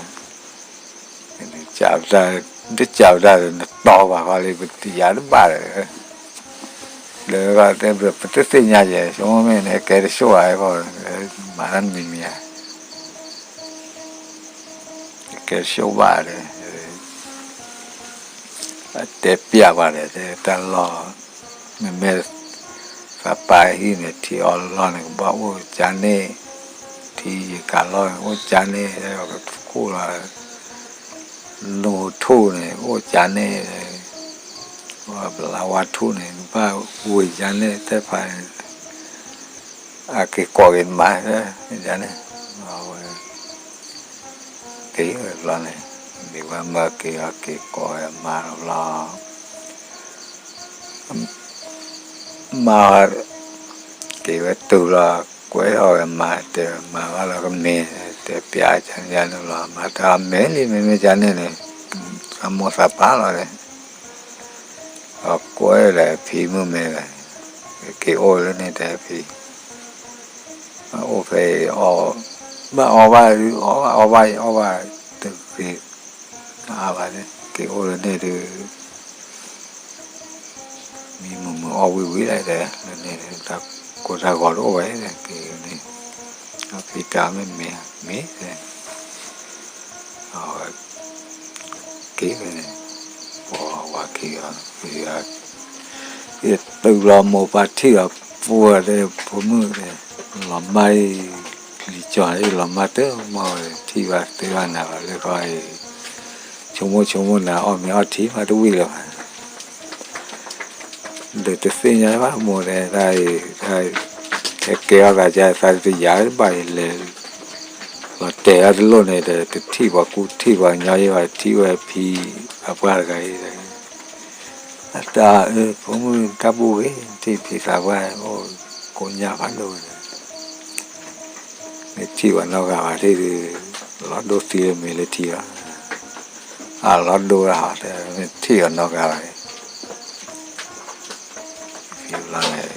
စံးပတၢ်, တစံးပတၢ်ဒီး နတီၢ်ဘၣ်ဃီလံ ပတယါတဘၣ်ဒီး ဒီးတဲ ပတသ့ၣ်ညါယဲ ဆိကမိၣ်မ့ၢ်န့ၣ် ကဲတဆိၣ်ဘၣ်အဃိ မၤတၢ်မံၤမံၤဧါ, ကဲတဆိၣ်ဘၣ်ဒီး တဲပျးဘၣ်ဒီး တၢ်လီၢ် မ့မ့ၢ် သးပာ်ဟံၣ်န့ၣ် ထံအီလီၢ်န့ၣ် ကဘၣ်အိၣ်ကၠါန့ၣ်, ထံယကၤလီၢ်န့ၣ် အိၣ်ကၠါန့ၣ်, ကခိၣ်လီၤ နိထူၣ်န့ၣ် အိၣ်ကၠါန့ၣ်, ပလါဝါထူၣ်န့ၣ် ဘၣ်ဝ့ၤကၠါန့ၣ် သ့ၣ်တဖၣ်န့ၣ် အက့ၤကိးက့ၤမၤ ကၠါန့ၣ်, အဝဲ က့ၤဝဲဘျီန့ၣ် ဒ်ဝဲမၢက့ၤအီၤ က့ၤကိးဝဲမၤတဘျီ မၤ က့ၤဝဲတုၤလီၤ ကွဲထီၣ်ဝဲမၤ တဲမၤဘၣ်လီၤကမ့ၢ် တဲပျးကၠါန့ၣ်လီၤ မၤတၢ်မ့ၢ်လံ မ့မ့ၢ်ကၠါန့ၣ်န့ၣ် သးမိၢ်သးပၢ်လီၤန့ၣ် အကွဲဒီးဖံမုၣ်မ့ၢ်လဲၣ် က့ၤအိၣ်လၢန့ၣ်တဲဖံ အိၣ်ဖဲအံၤ ဘၣ်အီဘၣ် အီဘၣ်အီဘၣ်အီဘၣ်တဂ့ၤ အါဘၣ်န့ၣ် က့ၤအိၣ်လၢန့ၣ်ဒီး မံမုာ်မုာ်အီၣ်ဝံၤဝံၤလဲၣ်တဲ လၢန့ၣ် တၢ်ကိၢ်တၢ်ဂီၤတအိၣ်ဝဲ က့ၤန့ၣ် အဖံတၢ်မ့ၢ်မ့ၢ်မ့ၢ် အဝဲ က့ၤဝဲန့ၣ် ပှၤဝၤက့ၤအီၤ တုၤလီၤမိၢ်ပၢ်ထံၣ်အီၤ ပှၤဒီးဖိမုၣ်ဒီး လီၤမၢ်အံၤ လံၤကၠီၤအံၤ လီၤမၢ်တမီၢ်ဝဲ ထံၣ်ဘၣ်သ့ဘၣ်နၤဘၣ်လၢဃီအံၤ ဆိကမိၣ်ဆိကမိၣ်နၤအီၣ်မ့ၤအီထံမးတဝံၣ်လၢၤဘၣ် ဒီးတသ့ၣ်ညါဘၣ်မိၢ်ဒီး တၢ်အံၤ တၢ်အံၤ ဟဲကဲအီၣ်သးကၢ်သးတယၤဘၣ်အံၤလဲၤ လီၤတဲာ်အီၤတလိၣ်န့ၣ်ဒီး တထံၣ်ပှၤကူထံၣ်ပှၤကညီယံၤဘၣ် ထံၣ်ဝဲဖံသးပှၢ်တဂၤအံၤ အတၢ်အၢ ဖိမုၣ်တၢ်ဘူၣ်ဂ့ၤ ထံၣ်ဖံသးပှၢ် အိၣ်ကိးညၣ်ဖးဒိၣ်ဝဲဒီး မ့ၢ်ထံၣ်ပှၤနီတဂၤဘၣ်ထံၣ်ဒီး လီၤဒိသံလၢမ့ၢ်လၢထံလီၤ အလီၤဒိဝဲဟီတဲ မ့ၢ်ထံၣ်ပှၤနီတဂၤဘၣ် ဖံဘျီန့ၣ်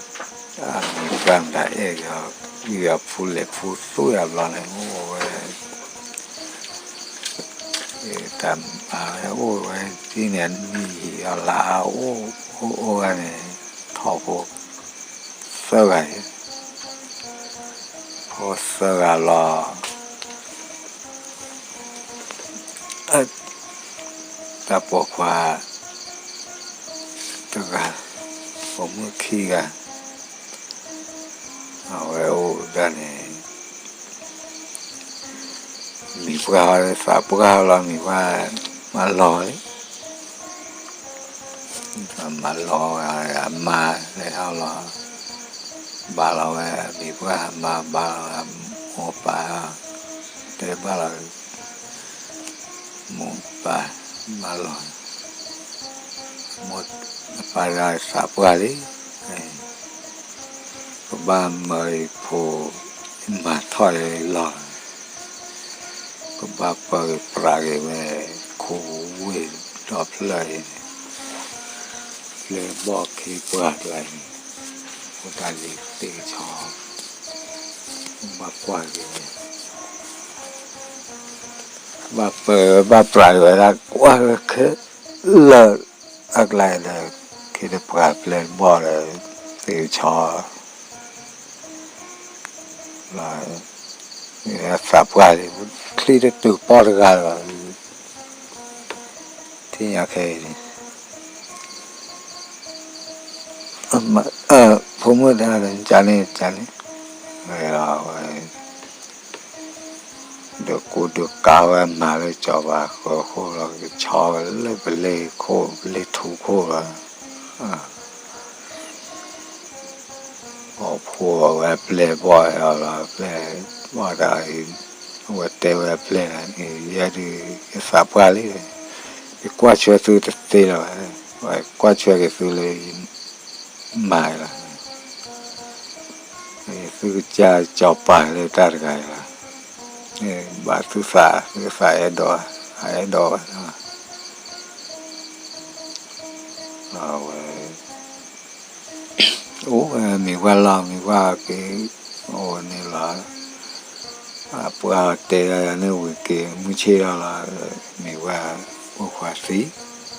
အမံၤပှၢ်မတၤအဲၣ်က့ၤအီၤ ဝံၤအဖူလဲၤဖူသူၣ်ယၤဘျီန့ၣ် အိၣ်ဝဲ တၢ်မၤဝဲအိၣ်ဝဲဒ်န့ၣ် နံၣ်ယံာ်အလါအိၣ်အိၣ်ဝဲန့ၣ် ထီၣ်ဖိ သၢဂၤအံၤ ဖိသၢဂၤလီၤ တၢ်ပိာ်ခွါ တဂၤ ပိာ်မုၣ်ခံဂၤ အဝဲအိၣ်ဒၣ်န့ၣ် မံၤပှၢ်သးပှၢ်လီၤ မံၤပှၢ်မၤလီၤလံ မၤလီၤဝဲ အမါလဲၤထီၣ်လီၤ ဘၣ်လီၤဝဲ မံၤပှၢ်မၤဘၣ်လီၤဝဲ မိၢ်ပၢ် တဲဘၣ်လီၤ မိၢ်ပၢ်မၤလီၤ မိၢ်ပၢ်သးပှၢ်လံ ကဘၣ်မၢအဖိ မၤထီၣ်လီၤ ကဘၣ်ပၢက့ၤပြးက့ၤဝဲ ခိဝ့ၢ်ဒီဖျၢၣ်အံၤန့ၣ် လၢဘီၣ်ခ့ပှၢ်ကျါအံၤန့ၣ် ဖိတၢ်လံၤသ့ၣ်ကဆီ ဘၣ်ကွၢ်က့ၤဝဲ ဘၣ်ပၢဘၣ်ပြးက့ၤဝဲဒၣ် ကွၢ်ခဲလၢာ်အကျါဒီး ခ့တပှၢ်ပျဲၢ်တဘီၣ်ဒီး သ့ၣ်ကဆီ လီၤ သးပှၢ်လံ ချံတတုၤပီၢ်တဂၤလီၤ ထံၣ်ညါခဲအံၤန့ၣ် ဖိမုၣ်တဂၤန့ၣ် ကန့ၣ်ကန့ၣ် ဝဲလီၤဝဲ ဒုးကူဒုးကၤဝဲမၤလၢကၠီၤပၤဃၢၤခိၣ်လီၤ ကဆီဝဲလၢပလ့ၢ်ခိၣ် ပလ့ၢ်ထူခိၣ်လီၤ အီၣ်ဖိအဝဲပျဲၢ်ဘီၣ်အီၤလီၤ ပျဲၢ်ဘီၣ်တၢ်အံၤ အဝဲတဲဝဲပျဲၢ်န့ၣ် ယဲဒုး ယသးပှၢ်လံ ယကွၢ်ဆွဲသုတသ့လၢၤဘၣ် ကွၢ်ဆွဲက့ၤသုလၢ မၤလီၤ သုကစၢ်စီၤပၤလၢတၢ်တဂၤအံၤလီၤ, ဘၣ်သုသး သုသးအဲၣ်ဒိး, အအဲၣ်ဒိးဘၣ်, အဝဲ အိၣ်ဝဲမံၤဝဲလီၤ မံၤဝဲက့ၤ, အိၣ်န့ၣ်လီၤ, အပှၤတဲဒၣ်န့ၣ်ဝံၤက့ၤ မုၢ်ဆ့ၣ်လီၤလီၤ, မံၤဝဲ ပိာ်ခွါသံ,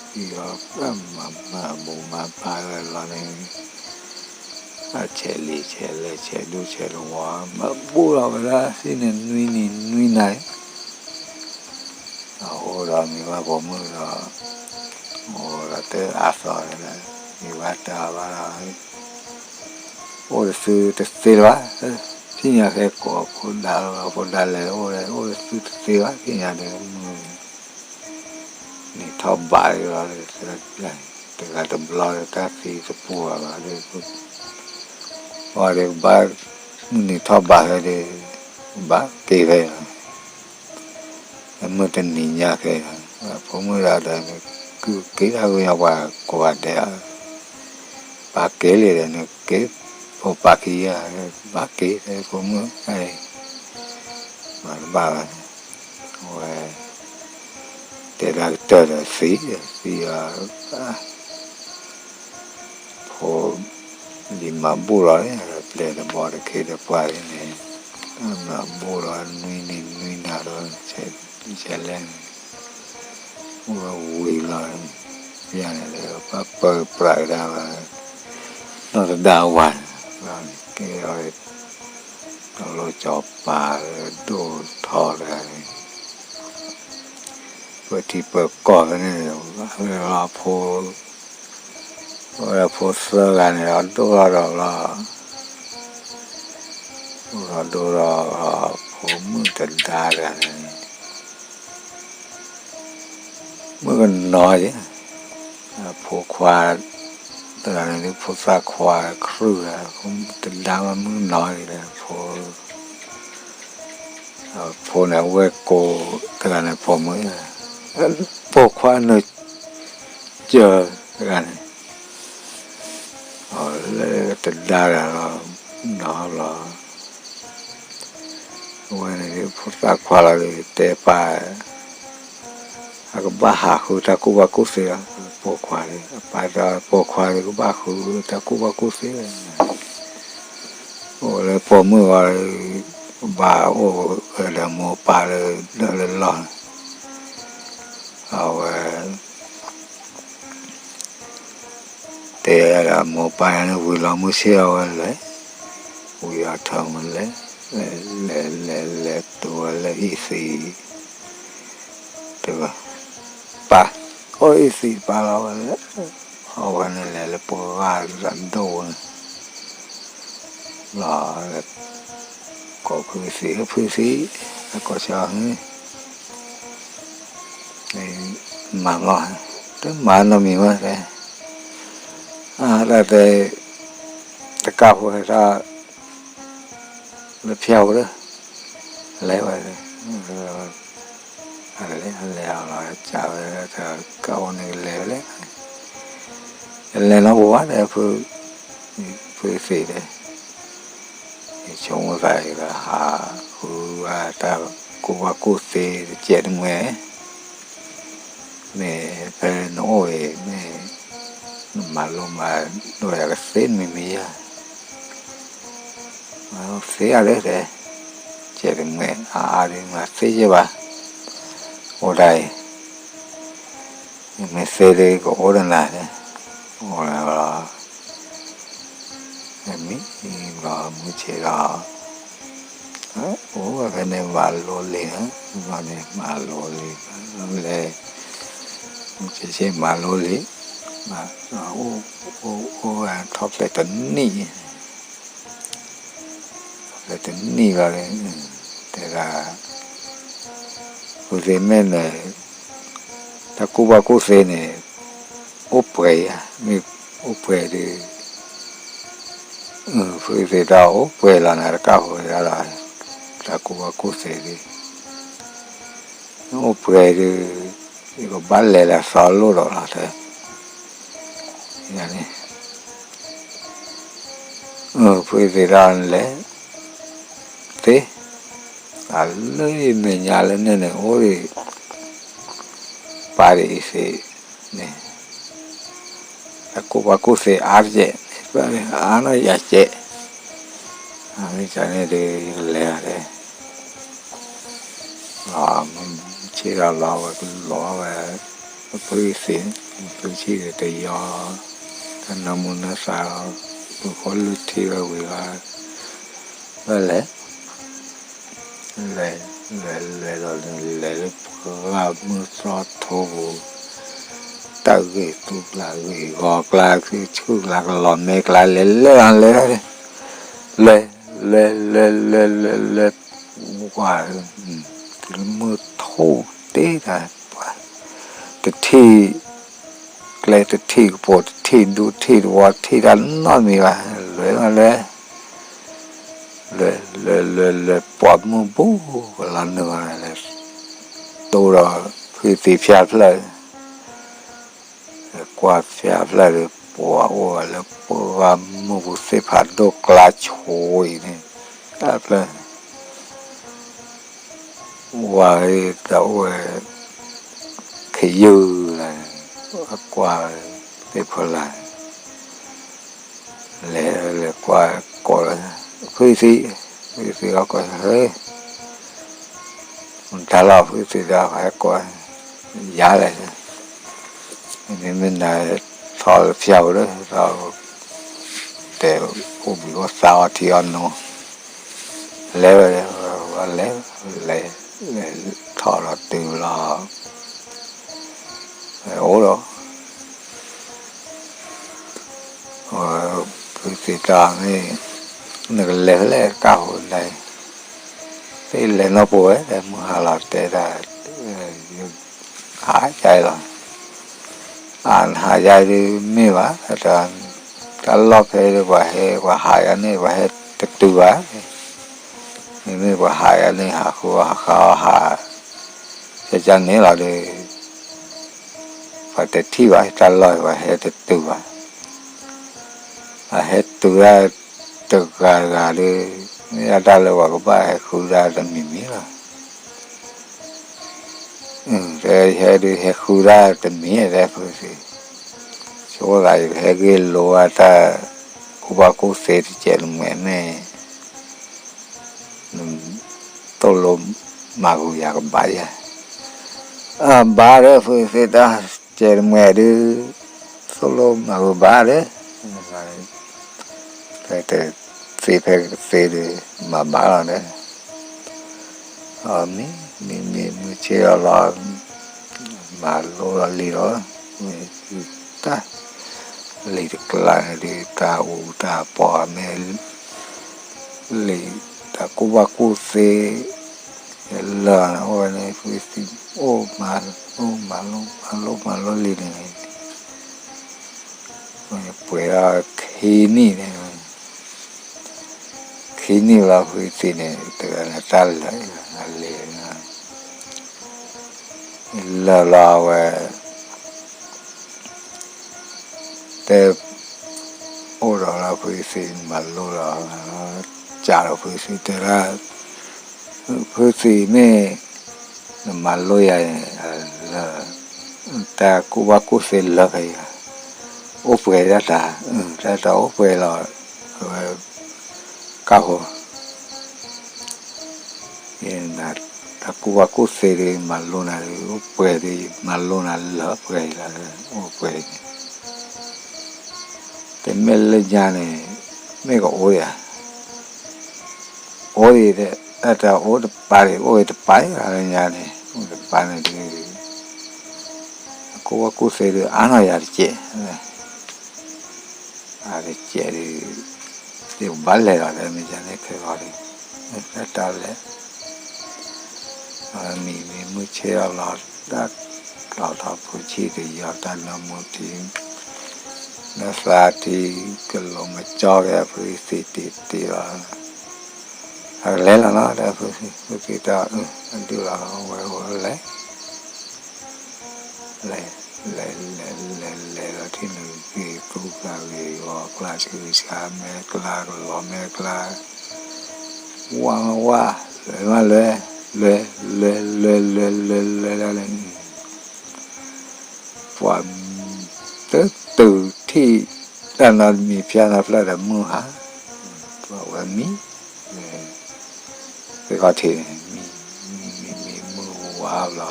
သံလီၤ, မၤမၤဘူၣ်မၤဘါဝဲလီၤန့ၣ် အဆဲးလံဆဲးလဲၤ ဆဲးဒူၣ်ဆဲးလဝီ မၤဘူၣ်လီၤဝဲဒၣ်သံန့ၣ် နွံနံၤနွံနၤ, အအိၣ်ဒီးမံၤဝဲပိာ်မုၣ်ဒီး အိၣ်ဒီးတအါသီဒီး မံၤဝဲတၢ်ဘၣ်ဒီး အိၣ်တသုတသ့လၢၤဘၣ်, သ့ၣ်ညါဖဲကိးဖိဒါလၢ ဖိဒါလဲၤအိၣ်ဒီး အိၣ်တသုတသ့ဘၣ် သ့ၣ်ညါဒီး မုၢ်နံၤထီၣ်ဘးလီၤ, တဂၤတဘျီဒီး တၢ်သံတပူၤဘၣ်ဒီး ပှၤဒီးကဘၣ် မုၢ်နံၤထီၣ်ဘးဖဲဒီး ကဘၣ်က့ၤဖဲလီၤ, မုၢ်တနံၤညါဖဲလီၤ, ဖိမုၣ်ဒီးဒီး ကုၢ်က့ၤတၢ်ဂ့ၢ်ညါပှၤကိးဂၤဒဲး, ပာ်က့ၤလံဒီး နက့ၤ ဖိပာ်က့ၤယၤ, ပာ်က့ၤဖဲဖိမုၣ် မၤတဘၣ်ဘၣ်, အဝဲ တဲဒၣ်ကတၢၢ်ဒီးသံ, သံအီၤ ဖိ ယမၤဘူၣ်လီၤ, ပျဲၢ်တဘီတခ့တပှၢ်လံန့ၣ်, မၤဘူၣ်လီၤ နွံနံၤနွံနၤဒီး ဆဲးလဲၣ်န့ၣ်, အိၣ်ဝဲဝံၤလီၤ, ပျဲၢ်န့ၣ်ဒီး ပၢ်ပၢပြးကဒါဝဲ, နီၢ်တဒါဝၤ, ကဲအီၤ တလိၣ်စီၤပၤလၢဒိၣ်ထီၣ်တဂၤန့ၣ် ပၢထံပၢကီၢ်ဖဲန့ၣ်, လီၤဖိ, ဝဲဖိသၢဂၤန့ၣ် အဒိၣ်ထီၣ်ဒီးလီၤ, အိၣ်ထီၣ်ဒိၣ်ထီၣ်လီၤ ဖိမုၣ်တဒါတဂၤန့ၣ် မုၣ်ကနီၤယဲ, ဖိခွါတဂၤန့ၣ် ဖိသၣ်ခွါခရုၣ်, တဒါမ့ၢ်မုၣ်ကနီၤယဲဒီး ဖိ ဖိန့ၣ် အဝဲၢ်ကိတဂၤန့ၣ် ပိာ်မုၣ်, ပိာ်ခွါန့ၣ် စၢၤတဂၤန့ၣ်, အလၢတဒါတဂၤလီၤ, နီၤလီၤ, အဝဲန့ၣ် ဖိသၣ်ခွါလီၤဒီး တဲပၢ် အကဘၣ်ဟးဃုတၢ်ကူၣ်ဘၣ်ကူၣ်သ့လီၤ, ပိာ်ခွါန့ၣ် အပၢ်တဲ ပိာ်ခွါန့ၣ် ကဘၣ်ဃုတၢ်ကူၣ်ဘၣ်ကူၣ်သ့လီၤ, အိၣ်လၢပိာ်မုၣ်ဝဲ ဘၣ်အိၣ်ဒီးမိၢ်ပၢ်လၢလၢလီၢ်, အဝဲ တဲဒၣ်မိၢ်ပၢ်န့ၣ် ဝံၤလီၤမုၢ်ဆ့ၣ်အဝဲလဲၤ, ဝံၤအထၢၣ်မုၢ်လဲၤ, လဲၤလဲၤလဲၤလဲၤတုၤဝဲလၢအံၤသံး, တဂၤ, ပၢ်, အိၣ်အံၤသံးပၢ်လီၤဝဲလဲၣ်, အဝဲန့ၣ်လဲၤလၢပှၤဂၤတဂၤဒိၣ်ဝဲန့ၣ် လီၤ, ကိးဖုသံး ဖုသံး, ကိးဆၢဟ, မၤလီၤ, တမၤနီတမံၤဝဲတဲ, တၢ်တဲ, တကးဖိဟဲထီၣ် လၢဖၠၣ်ဖိဒီး, လဲၤဝဲ, အလဲၤအလဲၤအလီၤ ကးဝဲ, တကးဖိန့ၣ်ကလဲၤဝဲလဲၣ်, လဲၤနီၢ်ပူၤဘၣ်ဒီး ဖု, ဖုသံးဒီး ယဆိကမိၣ်သးအံၤဒီး ဟးဃုဝဲတၢ်ကူၣ်ဘၣ်ကူၣ်သ့တစဲးတမှဲ, မ့ၢ်ဖဲနအိၣ်အံၤ မ့ၢ်နမၤလိမၤဒိးယၤကသ့မံၤမံၤဧါ, သ့အါဒၢးတဲ, စဲးတမှဲအါအါဒံး မၤသ့ယဲၢ်ဘၣ်, အိၣ်ဒၣ်အံၤ မ့ၢ်သ့လၢကအိၣ်ဒီးနၤန့ၣ်, အိၣ်လၢလီၤ, မ့ၢ်လီၤမုၢ်ဆ့ၣ်လီၤ, အိၣ်ဝဲဖဲန့ၣ်မၤလိလံ, မ့ၢ်န့ၣ်မၤလိလံ, လဲၤ, မုၢ်ဆ့ၣ်ဆ့ၣ်မၤလိလံ, အိၣ်, အိၣ်ဝဲထီၣ်ဖျဲးတနံၣ် ဖဲတနံၣ်ဘၣ်လၢ, တဲဒၣ်, ဖုသ့ၣ်မ့ၢ်န့ၣ်, တၢ်ကူၣ်ဘၣ်ကူၣ်သ့န့ၣ်, အိၣ်ပှဲၤဧါ, မ့ၢ်အိၣ်ပှဲၤဒီး, ဖုသ့ၣ်တၢ်အိၣ်ပှဲၤလီၤနၤတကးဖိဒၣ်လီၤ, တၢ်ကူၣ်ဘၣ်ကူၣ်သ့ဒီး အိၣ်ပှဲၤဒီး, ယကဘၣ်လဲၤလၢသီလိၣ်ဒီးလီၤတဲ, ယန့ၣ် ဖုသံၣ်ဒီးလဲၤသ့, အလၢယမဲာ်ညါလၢန့ၣ်န့ၣ် အိၣ်ဒံး ပၢ်ဒံးအံၤသ့ၣ်န့ၣ် အကူၣ်ဘၣ်ကူၣ်သ့အါတက့ၢ်, အါနီၢ်ယၤကဲး, အမ့ၢ်န့ၣ်ဒီး ယကလဲၤဒၣ် လီၤ, ဆ့ၣ်ဒီးလီၤဝဲကလီၤဝဲ, ဖုသံၣ်, ဖုဆံၣ်ဒီးတယီ, တနၢမူနသးလီၤ, ပဃီလုၢ်ထံဝဲဝံၤလီၤ, ဝဲလဲၤ လဲၤ လဲၤ လဲၤဒီးလဲၤလၢပှၢ်မုၢ်သီထိပူၤ, တၢ်ဂ့ၢ်သူကျါဂ့ၢ်ဂီၤကျါ ဆူၣ်ကျါကလီၤမဲကျါ လဲၤလဲၤလီၤလဲၤ, လဲၤ လဲၤ လဲၤ လဲၤ လဲၤ လဲၤ, ဝါ, မုၢ်ထိၣ်တ့ၢ်တၢ်, တထံၣ် ကျဲတထံၣ်ကပိာ် တထံၣ်ဒူတထံၣ်တဝီ တထံၣ်တၢ်နီတမံၤဘၣ်, လဲၤလီၤလဲၤ, လဲၤ လဲၤ လဲၤ လဲၤ ပှၢ်မုၢ်ဘူကလီၤနုာ်လီၤလဲၤ, တိဒီးဖုသံၣ်ဖၠါဖျၢၣ်, ကွၢ်ဖၠါဖျၢၣ်ဒီး ပှၤအိၣ်ဝဲလၢပှၢ်မုၢ်ပူၤသ့ၣ်ဖးဒိၣ်ကျါဆိအံၤန့ၣ်, ဖျၢၣ် ဝါတၢ်အိၣ်ဝဲ ခယုၢ်လၢ အကွၢ်သ့ၣ်ဖီလာ် လဲၤလဲၤကွၢ်ကိးလၢ ဖုသံၣ်, ဖုသံၣ်အီၣ်ကိး ဟဲ, မတၤလီၤ ဖုသံၣ်ဒီးဟဲကိး ယၤလဲၣ်, မ့မ့ၢ်နၤထီၣ်လၢဖၠါပူၤဒီး တဲအိၣ်ဘှံးအိၣ်သါအီထံအီနိ လဲၤဝဲ, လဲၤ, လဲၤ, လဲၤထီၣ်ဒီးတုၤလီၤ, အိၣ်ဒီး ဖုသံၣ်တၢ်မ့ၢ် နကလဲၤဖဲလဲၣ်ကၢ်ဟိန့ၣ်, သ့ၣ်လဲၤနီၢ်ပူၤဝဲ မုၢ်ဟါလီၤတဲဒၣ် ဟးယါလီၤ, အနဟးယါဒုးမ့ၢ်ဘၣ်, တၢ်လီၢ်ဖဲဒုး ပှၤဟဲ ပှၤဟးယါန့ၣ် ပှၤဟဲတတုၤဘၣ်, မ့မ့ၢ်ပှၤဟးယါန့ၣ် ဟးဃုအီၣ်ဟးဃါအီၣ်ဟး ကန့ၣ်လီၤဒီး ပှၤတထံၣ်ဘၣ် တၢ်လီၢ် ပှၤဟဲတတုၤဘၣ်, အဟဲတုၤဒၣ်တဂၤတဂၤဒီး မ့ၢ်ဒၣ်တၢ်လၢပှၤကဘၣ်ဟဲဃုဒၣ်တမံၤမံၤလီၤ, တဲဟဲဒုးဟဲဃုဒၣ်တမံၤ တဲဖုသံၣ်, ဆိသးယကဟဲဂ့ၢ်လိဝဲတၢ် ကူၣ်ဘၣ်ကူၣ်သ့တစဲးတမှဲၤမ့ၢ် သိၣ်လိမၤဂုာ်ယၤကဘၣ်ယၤ, အဘၣ်ဒီးဖုသံၣ်တၢ်စဲးတမှဲၤဒုး သိၣ်လိမၤဂုာ်ဘၣ်ဒီး ဖဲတသ့ဖဲကသ့ဒီး မၤဘၣ်လီၤဒီး အမ့ၢ် မ့မ့ၢ်မုၢ်ဆ့ၣ်လီၤလီၤ မၤလိလီၤလံလီၤ, တၢ် လံာ်တကျါန့ၣ်ဒုး တၢ်အူတၢ်ပီၢ်မ့ၢ် လံာ်တၢ်ကူၣ်ဘၣ်ကူၣ်သ့ လၢအအိၣ်ဝဲန့ၣ် ဖုသံၣ်အိၣ်မၤ အိၣ်မၤလိ မၤလိ မၤလိလံန့ၣ် ပှဲၤဒီးခံနံၣ်န့ၣ် ခံနံၣ်လီၤ ဖုသံၣ်န့ၣ် တဂၤန့ၣ်တၢ်လၢာ် အလဲၤ လၢာ်လီၤအဝဲ တဲ အိၣ်ဒီးလၢဖုသံၣ်မၤလိဒီး ကးဒီးဖုသံၣ်တဲဒၣ် ဖုသံၣ်မ့ၢ် နမၤလိယၤန့ၣ် လၢာ် တၢ်ကူၣ်ဘၣ်ကူၣ်သ့လၢာ်ဖဲအံၤ အိၣ်ပှဲၤဒၣ်တၢ် တၢ်တၢ်အိၣ်ပှဲၤလီၤ အဝဲ ကၢ်ဟိ တၢ်ကူၣ်ဘၣ်ကူၣ်သ့ဒီး မၤလိနၤဒီး အိၣ်ပှဲၤဒီး မၤလိနၤလၢာ်ပှဲၤလီၤ အိၣ်ပှဲၤန့ၣ် တမ့ၢ်လၢညါန့ၣ် မ့ၢ်ကအိၣ်ယၤ အိၣ်ဒံး အတၢ်အိၣ်တပၤဒံး အိၣ်တပၤလၢညါန့ၣ် အိၣ်တပၤန့ၣ်ဒုး အကူၣ်ဘၣ်ကူၣ်သ့ဒီး အါနီၢ်ယၤတကဲး အါတကဲးဒီး ယကဘၣ်လဲၤလီၤဒီး မ့ၢ်ယၤန့ၣ်ခဲဂီၤဒီး တၢ်လဲၤ မံၤမံၤမုၢ်ဆ့ၣ်လီၤလီၤ တၢ်ကျီထီၣ်ဖိဆံးတယီၤ တၢ်နၢမူထံ နသးထံ ကလိၤမကၠီက့ၤ ဖုသံၣ်တံၢ်တံၢ်လီၤ အကလဲၤလီၤလီၤ ဒီးဖုသံၣ်တၢ် အဒုၣ်လီၤ ဝဲဝဲလဲၤ လဲၤ လဲၤလဲၤလဲၤလဲၤလီၤထံၣ်န့ၣ်ဂ့ၤသူဂ့ၤဂ့ၤ ဂီၤကျါဆှံဆှါ မဲာ်ကျါကလီၤ မဲာ်ကျါ ဝါဝါ လဲၤမးလဲၤ လဲၤလဲၤလဲၤလဲၤလဲၤလဲၤလဲၤလဲၤ ပှၤ တတုၤထံၣ်တၢ်နီတမံၤ ဖၠါနီတဖျၢၣ်ဒီးမုၢ်ဟါ, ပှၤဝဲမံ, သ့ၣ်ခီၣ်ထံးန့ၣ် မံ မံ မံ မံ မုၢ်ဝါဘျီ,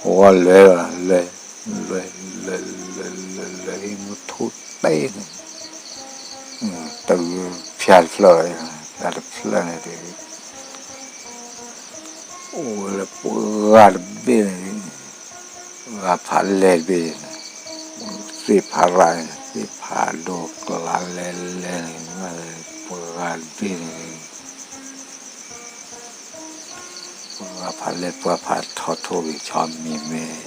ဝဲလဲၤလီၤ လဲၤ လဲၤ လဲၤ လဲၤ လဲၤ လဲၤ ဟံးမုၢ်ထူၣ်တဲန့ၣ်, တုၤဖၠါတဖျၢၣ်လီၤ ဖၠါတဖျၢၣ်န့ၣ်ဒီး အိၣ်ဝဲလၢပှၤဂၤတဘ့ၣ်န့ၣ်, ပှၤဂၤဖးလဲၢ်တဘ့ၣ်န့ၣ်, သ့ၣ်ဖးရၣ်န့ၣ် သ့ၣ်ဖးဒိၣ်ကျါလဲၤလဲၤန့ၣ်, ပှၤဂၤတဘ့ၣ်န့ၣ်, ပှၤဂၤဖးလဲၢ် ပှၤဖးထီၣ်ထိၣ်ဂ့ၤဆီမံၤမ့ၢ်,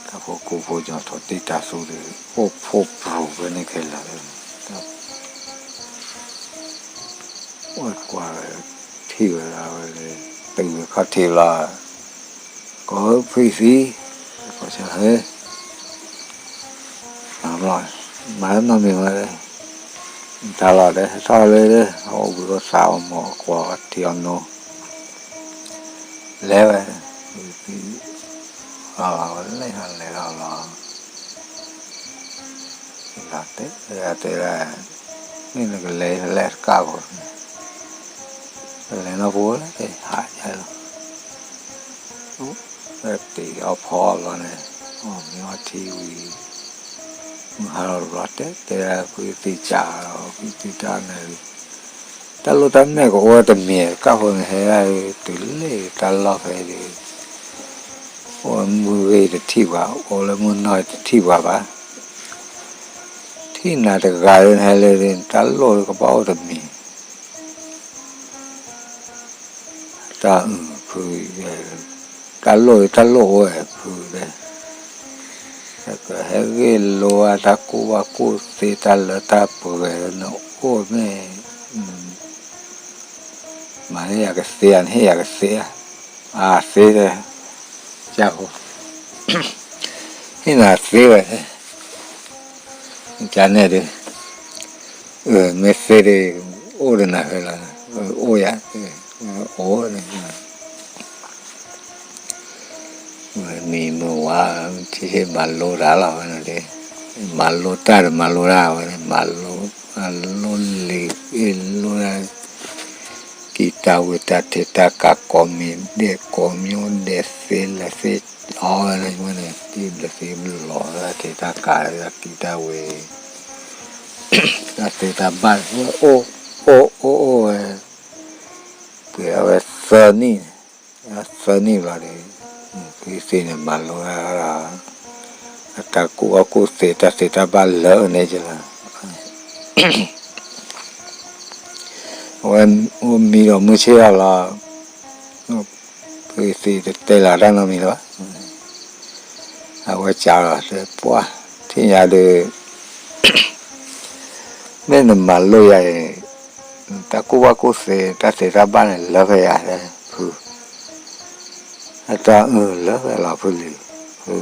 တၢ်ဖိကိၢ်ဖိညီထိၣ်တံၢ်တၢ်သူဒီး အိၣ်ဖှိၣ်ပျူၤဝဲန့ၣ်ခဲလၢာ် အိၣ်ကွၢ်ဝဲ ထံၣ်ဝဲဒၣ်ဝဲလၢ တုၤဝဲခီၣ်ထံးလီၤ, ကိးဖုသံ, ကိးဆၢဟဲ, မၤနီတမံၤဝဲ, တၢ်လီၢ်ဒဲး ထီၣ်လၢဒဲး အိၣ်ဘှံးအိၣ်သးအီၣ်မီၢ်ကွၢ်ထံအီၤနိ, လဲၤဝဲ, ဖုသံအီၣ်လီၤဝဲလဲၤထီၣ်လဲၤထီၣ်လီၤ တဲတဲဒၣ်, မ့ၢ်နကလဲၤလဲၤတကးဖိ, ကလဲၤနီၢ်ပူၤလၢဟးယါလီၤ, တ့ၢ်အီၣ်ဖီအီၣ်ဘျီန့ၣ်, အီၣ်မ့ၤအီထံဝံၤ, မုၢ်ဟါလီၤတဘျီ တဲတဲဒၣ် ဖုသံကးလီၤ ဖုသံတၢ်န့ၣ်, တၢ်လိၣ်တၢ်မဲာ်ကအိၣ်တမံၤ တကးဖိန့ၣ် ဟဲဒၣ်တုၤလၢတၢ်လီၢ်ဖဲဒီး အိၣ်မုၢ်ဂ့ၤတထံၣ်ပှၤ အိၣ်လၢမုၢ်နီၢ်တထံၣ်ပှၤဘၣ်, ထံၣ်နၤတဂၤလၢနဟဲလၢ တၢ်လိၣ်ကဘၣ်အိၣ်တမံၤ, တၢ်အုၣ်ဖု, တၢ်လိၣ်တၢ်လိၣ်အိၣ်ဝဲဖုတဲ, ကဟဲဂ့ၢ်လိာ်အတၢ်ကူၣ်ဘၣ်ကူၣ်သ့ တၢ်လၢတၢ်ပှဲၤနအိၣ်မ့ၢ် မၤဟ့ၣ်ယၤကသ့ဧါ နဟ့ၣ်ယၤကသ့ဧါ, အသ့ဒီး, ကၢ်ဖိ, ဟ့ၣ်နၤသ့ဝဲ, ကန့ၣ်ဒီး, မ့ၢ်သ့ဒီး, အိၣ်ဒီးနၤဖဲလီၤ, အိၣ်ယၤ, အိၣ် မံၤမုၢ်ဝါ, ထံၣ်ဟ့ၣ်မၤလိတၢ်လီၤဝဲန့ၣ်, မၤလိတၢ်ဒီးမၤလိတၢ်ဝဲန့ၣ်, မၤလိ, မၤလိလံာ်အ့ၣ်လိတၢ်, ကံၢ်တၢ်ဝံၣ်တၢ်ထံးတၢ်ကး ကိးမံၤဒဲး ကိးမံၤဒဲး သ့လၢာ်သ့, အီဝဲန့ၣ်ဝဲန့ၣ် သ့လၢာ်သ့လီၤ တၢ်ထံးတၢ်ကး တၢ်ကံၢ်တၢ်ဝံၣ်, တၢ်သ့တၢ်ဘၣ် အိၣ်, အိၣ်အိၣ်အိၣ်ဝဲ, ပှဲၤအဝဲသၢနံၣ်န့ၣ်, သၢနံၣ်လီၤဒီး, ဖုသံန့ၣ်မၤလိဝဲဒၣ်, အတၢ်ကူၣ်ဘၣ်ကူၣ်သ့ တၢ်သ့တၢ်ဘၣ်လၢာ်န့ၣ်ကလီၤ, အဝဲအိၣ်မံဒီးမုၢ်ဆ့ၣ်ထီၣ်လီၤ, ဖုသံတတဲလၢတၢ်နီတမံၤလၢၤဘၣ်, အဝဲကးလီၤတဲပှၢ်, ထံၣ်ညါဒီး မ့ၢ်နမၤလိယၤအံၤ, တၢ်ကူၣ်ဘၣ်ကူၣ်သ့ တၢ်သ့တၢ်ဘၣ်န့ၣ် လၢဖဲယၤ ဖု, အတၢ်အုၣ်လၢဖဲလီၤဖုလံၤ, ဖု,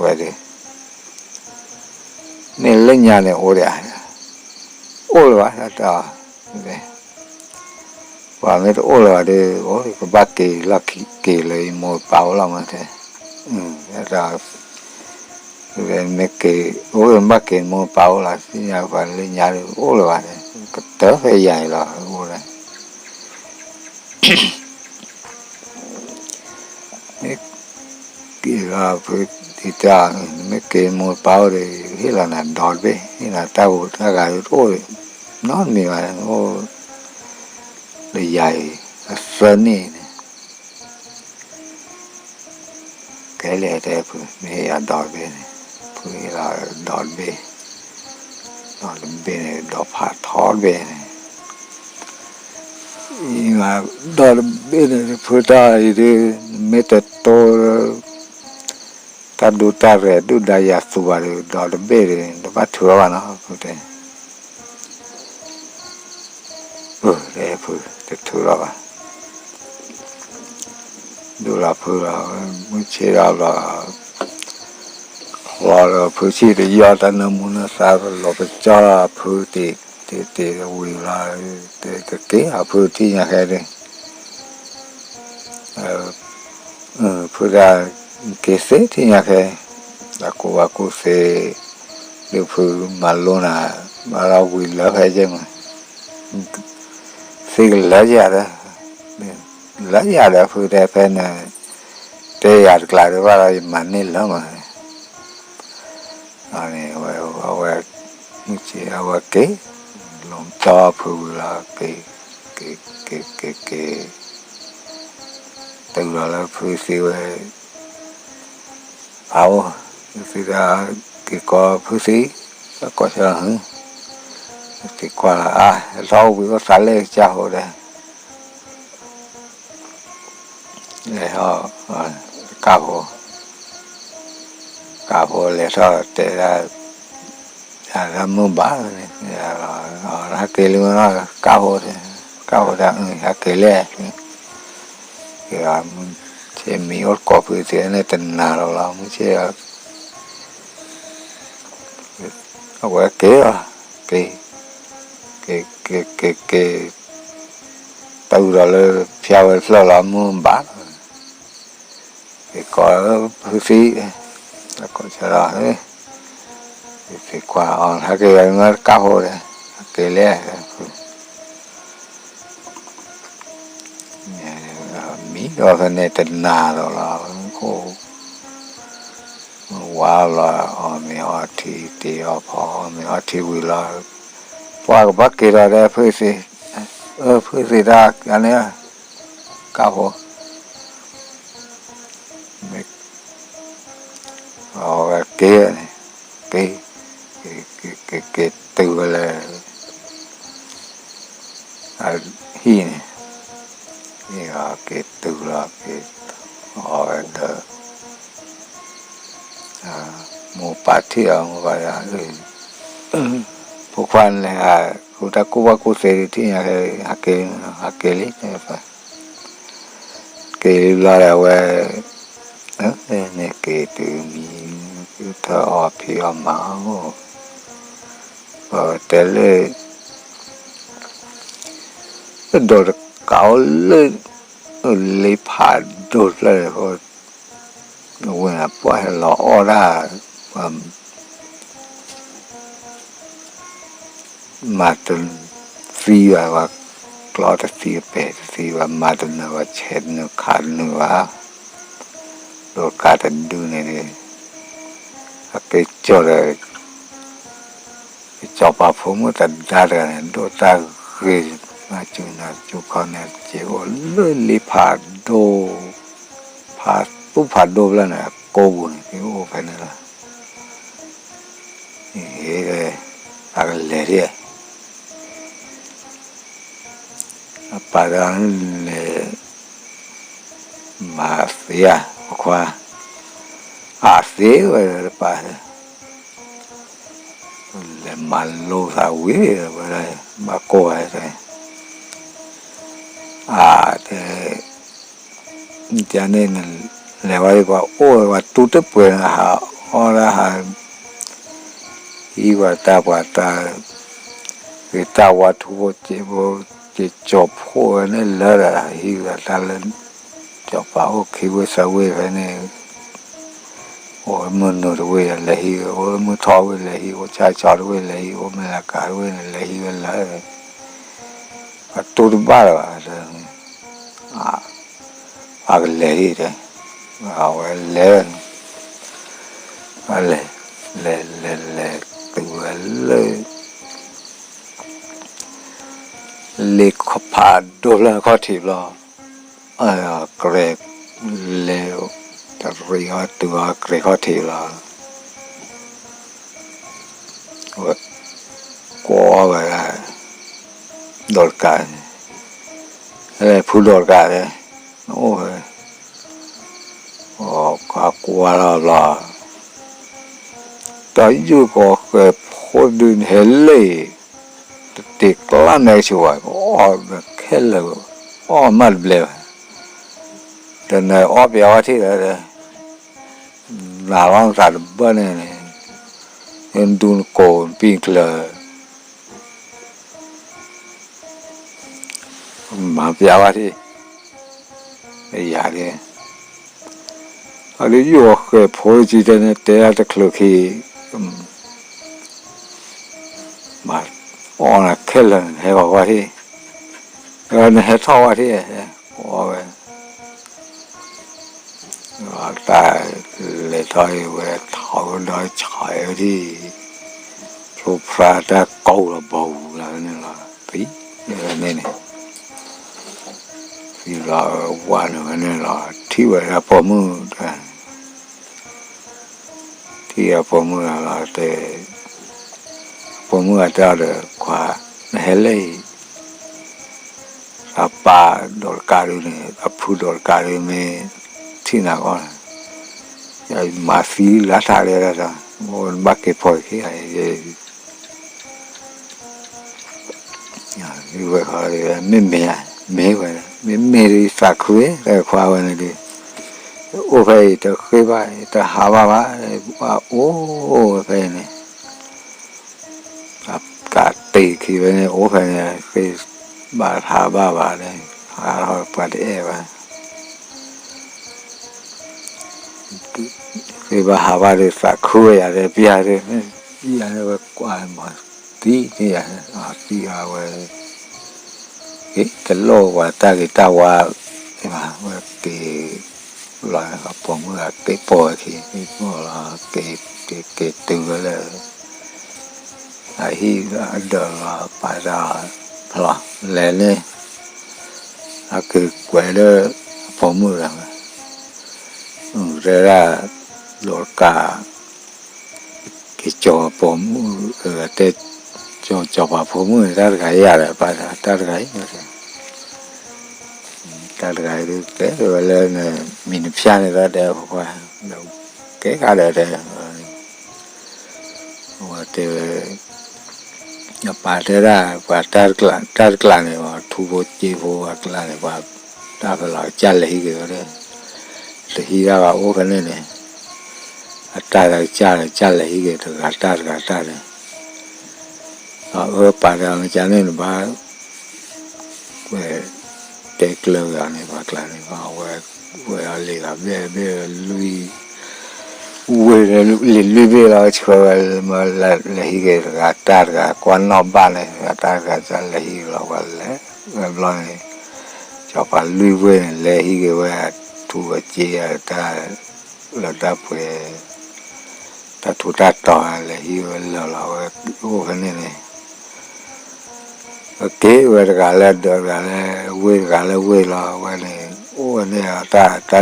ဝဲဒီး, မ့ၢ်လၢညါန့ၣ်အိၣ်ဒံးဧါ, အိၣ်လၢၤဘၣ် တၢ်, ပှၤမ့ၢ်တအိၣ်လၢၤဘၣ်ဒီး အိၣ်ကဘၣ်က့ၤလီၢ်ခံက့ၤလၢယမိၢ်ပၢ်အိၣ်လီၤမးတဲ, တၢ် မ့ၢ်က့ၤ, အိၣ်ဘၣ်က့ၤမိၢ်ပၢ်အိၣ်လီၤ သ့ၣ်ညါပှၤလၢညါဒီးအိၣ်လၢၤဘၣ်န့ၣ် ကတၢၢ်ဖဲယၤအံၤလီၤ အိၣ်လၢ မ့ၢ်က့ၤလီၤဖုတံၢ်တၢ်, မ့ၢ်က့ၤမိၢ်ပၢ်အိၣ်ဒီး ဟ့ၣ်လီၤနၤဒီတဘ့ၣ်, ဟ့ၣ်နၤတၢ်ဟူးတၢ်ဂဲၤတအိၣ်, နီတမံၤဘၣ်, အိၣ်လၢယၤအံၤ အသၢနံၣ်န့ၣ် ကဲလဲၣ်တဲဖု မ့ၢ်ဟ့ၣ်ယၤဒီတဘ့ၣ်န့ၣ်, ဖုဟ့ၣ်လီၤဒီတဘ့ၣ်, ဒီတဘ့ၣ်န့ၣ် ဒီဖးထီတဘ့ၣ်န့ၣ်, ဒီတဘ့ၣ်န့ၣ် ဖုတၢ်အံၤဒုး မ့ၢ်တတိ တၢ်ဒူတၢ်ရဲၣ်ဒုၣ်ဒါယၤသူဘၣ်ဒီး ဒီတဘ့ၣ်ဒီး တဘၣ်ထုးအီၤဘၣ်နီၤ ဖုတဲ အၢ တဲဖု တထုးလီၤဘၣ်, ဒုးလီၤဖုလီၤ, မုၢ်ဆ့ၣ်ထီၣ်ဘျီ, လီၤဒီးဖုဆံးတယီၢ်တၢ်နၢမူနၢသါလီၤပကၠီလီၤဖုတ့ၢ်တ့ၢ်တ့ၢ်ဝံၤလီၤ, တက့ၢ်အဖုထံၣ်ညါခဲဒၣ် ဖုဒၣ်က့ၤသ့ထံၣ်ညါခဲ, တၢ်ကူၣ်ဘၣ်ကူၣ်သ့, ဒုးဖုမၤလိနၤ, ဘၣ်ဒီးဝံၤလၢဖဲယဲၢ်မး, သ့ကလၢယၤဒီး, လၢယၤဒီးဖုတဲဖဲန့ၣ်, တဲယၤတကျါဒံးဘၣ်ဒီးယမၤန့ၢ်လၢမး န့ၣ် အဝဲ, အဝဲက့ၤ, လီၤကၠီဖုဝံၤလီၤက့ၤ, က့ၤ, က့ၤ, က့ၤ, က့ၤ, တုၤလီၤလၢဖုသံဝဲ, အအိၣ်, ဖုသံဒၣ်, က့ၤကိးဖုသံ, ကိးဆၢဟ, သံကွၢ်လီၤအါ, ဟဲထီၣ်အိၣ်ဘှံးအိၣ်သါလဲၣ်ကစၢ်ဖိဒီး လဲၤထီၣ်, ကၢ်ဖိ, ကၢ်ဖိလဲၤထီၣ်တဲဒၣ်, ယၤဒၣ်မုၢ်ဘၣ်န့ၣ်, ဟဲက့ၤလံမနီၤ, ကၢ်ဖိ, ကၢ်ဖိဒၣ်, ဟဲက့ၤလဲၣ်, က့ၤ, ဆ့မံၤအိၣ်တကိးဖုသံန့ၣ်တနၤလီၤလီၤ, မုၢ်ဆ့ၣ် အဝဲက့ၤလီၤ, က့ၤ, က့ၤ, က့ၤ, က့ၤ, က့ၤ, တုၤဒီးလၢဖၠါဝဲဖျၢၣ်လီၤမုၢ်ဘၣ်လီၤ, က့ၤကိးဖုသံ, ကိးဆၢဒီး, သံကွၢ်အီၤ ဟဲက့ၤလံမနီၤ ကၢ်ဖိဒီး, ဟဲက့ၤလဲၣ် မံဒီးဖဲန့ၣ်တနၤလီၤလီၤ, အိၣ်ဝါလီၤ အီၣ်မ့ၤအီထံ တ့ၢ်အီၣ်ဖီအီၣ်မ့ၤအီထံဝံၤလီၤ, ပှၤကဘၣ်က့ၤဒီးဒီးဖုသံ, အၢ ဖုသံတၢ်န့ၣ်, ကၢ်ဖိ, အဝဲက့ၤန့ၣ်, က့ၤ, က့ၤ, က့ၤ, က့ၤတုၤဝဲလၢ အဟံၣ်န့ၣ်, က့ၤတုၤလီၤက့ၤ, အဝဲဒီး, မိၢ်ပၢ်ထံၣ်အီၤ မိၢ်ပၢ်ယၤ, ဖိခွါန့ၣ်လဲၣ်, ဃုတၢ်ကူၣ်ဘၣ်ကူၣ်သ့ဒုးထံၣ်ညါ, ဟဲက့ၤ, ဟဲက့ၤလံ, က့ၤလံဘျီဒီးအဝဲ, န့ၣ်က့ၤတုၤမံၤ, ထၢအီၣ်ဖံးအီၣ်မၤအီၣ်, ပတဲလၢ ဒိးတကးအိၣ်လၢ လ့ဖးဒိၣ်ဖျၢၣ်န့ၣ်, ဝဲပှၤဟဲလီၤအီၣ်ဒၣ်, မၤတသံဘၣ်, ပှၤကျီတသံပဲာ်တသံဘၣ်, မၤတနုာ်ဘၣ်, ဆဲးတနုာ်ခးတနုာ်ဘၣ်, ဒိးတကးတဒုန့ၣ်, အက့ၤကၠီၣ်ဒီး စီၤပၤဖိမုၣ်သဒါတဂၤန့ၣ် ဒိးတၢ်ဂ့ၤ, မၤစူၤနၤစူၤခီန့ၣ် က့ၤအိၣ်လၢလ့ဖးဒိၣ်, ဖးသူၣ်ဖးဒိၣ်ဖျၢၣ်န့ၣ် အကိပူၤန့ၣ် က့ၤအိၣ်ဖဲန့ၣ်လီၤ. အကလဲၤဒၣ်, အပၢ်တဂၤလဲၤ မၤသ့ဧါ, ဖိခွါ, အသ့ဝဲတပၢ်, လဲၤမၤလိသးဝံၤဝဲဒၣ်, ဘၣ်ကိၢ်ဝဲ, အတဲ, ယန့ၣ် လဲၤဝဲဒၣ် ပှၤအိၣ်ဝဲ ပှၤတူၢ်တပှဲၤန့ၣ် ဟးအီၣ်ဒၣ်ဟး ဟံးပှၤတၢ်ပှၤတၢ်, ဂ့ၤတၢ်ဝါထူဖိစ့ဖိ, စ့ကၠီၤဖှိၣ်ဝဲန့ၣ်လၢဒီး ဟံးပှၤတၢ်လၢ စီၤပၤအိၣ်ခံဝ့ၢ်သၢဝ့ၢ်ဖဲန့ၣ်, အိၣ်ဝဲမုၢ်နုာ်တဝ့ၢ်ဒီး လဲၤဟံးဝဲ, အိၣ်ဝဲမုၢ်ထီၣ်ဝ့ၢ်လဲၤဟံး, အိၣ်ဆၣ်ကၠီတဝ့ၢ်လဲၤဟံး, အိၣ်မဲၢ်လးကးတဝ့ၢ်န့ၣ် လဲၤဟံးဝဲလၢ ပှၤတူၢ်တဘၣ်လၢၤဘၣ်, အကလဲၤဟံၣ်တဲ, အဝဲလဲၤ, လဲၤ, လဲၤလဲၤလဲၤတုၤဝဲလၢ လ့ခဖးဒိၣ်ဖျၢၣ်ခီၣ်ထံးဘျီ, ကြဲၤလဲၤ, တရံးအီၤတုၤအီၤကြဲၤခီၣ်ထံးလီၤ. ဝဲကွၢ်ဝဲဒၣ် ဒိးတကးန့ၣ်, ဖုဒိးတကးန့ၣ်, အိၣ်ဝဲ, အကွၢ်လီၤဘျီ, တၢ်ယုၢ်ကီၤဃဲၤဖိဒုန့ၣ်ဟဲလၢအံၤ, တတ့ၤကျါမဲာ်ကဆူၣ်ဘၣ်, အီၣ်ခဲလၢာ်, အီၣ်မးတဘျဲးဘၣ်, တနၢၤအီၣ်ပျးဝဲထံၣ်လၢ နၤလီၤနသးတဘၣ်န့ၣ်န့ၣ်, နဒူနကိးနပံၢ်နကျၢၤ, မၤပျးဝဲထံၣ်, ယၤဒ်, အဒုးယိၣ်အီၤဃဲၤဖိကံတဲန့ၣ် တဲဒၣ်တချုးခံ မၤအီၣ်နၤခဲလၢာ် နဟဲဂီၤဝဲထံၣ်, နဟဲထီၣ်ဝဲထံၣ်, အီၣ်ဝဲ, တၢ်လဲၤထီၣ်အံၤဝဲ ထီၣ်ဝဲဒီးဆဲးဝဲထံၣ်, ဖျိဖျါတၢ်ကိးလီၤဘီပူၤလီၤန့ၣ်လီၤ, ဖံန့ၣ်, ဖံလီၤဝဲန့ၣ်လီၤ ထံၣ်ဝဲဒၣ်ပိာ်မုၣ် ထံၣ်အပိာ်မုၣ်လီၤတဲ, ပိာ်မုၣ်အတဲအီၤဒီး ခွါ, နဟဲလဲၣ်အံၤ, အပၢ်ဒိးတကးဒုန့ၣ် အဖုဒိးတကးဒုမ့ၢ်ထံၣ်နၤဂီၢ်န့ၣ်, ယမၤသံလၢထးဒဲးဒီး, နဘၣ်က့ၤဖီၣ်ခံဂၤ ဝဲ, မ့မ့ၢ်, မ့ၢ်ဝဲ, မ့မ့ၢ်ဒ်သးခုဝဲ တခွါဝဲန့ၣ်ဒုး, အိၣ်ဖဲအံၤတဃ့ဘၣ် တဟးဘၣ်ဘၣ်, အိၣ်ဝဲဖဲအံၤန့ၣ်, တၢ်တ့ၢ်ခံဝဲန့ၣ် အိၣ်ဖဲန့ၣ် ဃ့ဘၣ်ဟးဘၣ်ဘၣ်န့ၣ်, ဟးထီၣ်ပှၤတအဲၣ်ဘၣ် ဃ့ဘၣ်ဟးဘၣ်ဒီး သးခုဝဲယၤဒီး ပျၢ်ဒီး, ပျၢ်ဒီးဝဲကွၢ်မၤသံန့ၢ်ယၤ, သံအဝဲ, တလိၣ်ပှၤတၢ်ဂ့ၤတၢ်ဝါ, ဝဲက့ၤလီၤ အပိာ်မုၣ်အက့ၤပိာ်ဝဲခံ က့ၤပိာ်လီၤ, က့ၤတုၤဝဲလၢ အဟံၣ်အဒၢးလီၤ ပာ်တၢ်ဖျီ လဲၤန့ၣ်, အက့ၤကွဲးလၢ အပိာ်မုၣ်လီၤ, တဲဒၣ်, ဒိးတကး, က့ၤကၠီၤပိာ်မုၣ်, တဲ, ကၠီၤပှၤပိာ်မုၣ်န့ၣ် တၢ်တဂၤယၤဒီး ပာ်တၢ်တဂၤအံၤ, တၢ်တဂၤအံၤဒုး ကဲဝဲလၢ မံၤနဖၠၣ်န့ၣ်ဒီး တဲပှၤ, ကဲဂၤဒီးတဲ ဝဲတဲဝဲ, အပၢ်တဲဒၣ် ပှၤတၢ်တကျး, တၢ်တကျးန့ၣ် ပှၤထူဖိစ့ဖိအကျါန့ၣ် ပှၤတၢ်ဖဲလီၤကစၢ်လဲၤဟံးက့ၤဝဲဒၣ်, တဟံးဒၣ်ဘၣ်အိၣ်ဖဲန့ၣ်န့ၣ်, အတၢ်တကစၢ် ကစၢ်လဲၤဟံးက့ၤတဂၤတၢ်တဂၤတၢ်န့ၣ်, အပၢ်တဲအီၤ မ့ၢ်ကန့ၣ်နဘၣ် ဝဲ, တဲကျၢၤဂၤန့ၣ် ပှၤကျါန့ၣ် ဝဲ, ဝဲအီၤလံာ်ဂၤဘ့ၣ်ဘ့ၣ်လွံၢ်, ဝ့ၢ်လံာ်လွံၢ်ဘ့ၣ်လီၤ ဆှၢဝဲ, လဲၤဟံးက့ၤတဂၤတၢ်တဂၤ ကွၢ်နီၣ်ဘၣ်န့ၣ် တဂၤတၢ်တဂၤ ကလဲၤဟံးက့ၤလီၤ ပှၤလဲၤ, ဝဲဘျီန့ၣ်, ကၠီၤပၤလွံၢ်ဘ့ၣ်န့ၣ် လဲၤဟံးက့ၤဝဲ, ထူဝဲစ့တၢ်, လၢတၢ်ပှဲၤ တၢ်ထူးတၢ်တီၤ လဲၤဟံးဝဲလၢာ်လီၤ ဝဲအိၣ်ဖဲန့ၣ်န့ၣ်, က့ၤဝဲတဂၤလၢဒၢးတဂၤလၢ, ဝ့ၢ်တဂၤလၢဝ့ၢ်လီၤ ဝဲန့ၣ်, အိၣ်ဝဲန့ၣ်တၢ်, တၢ်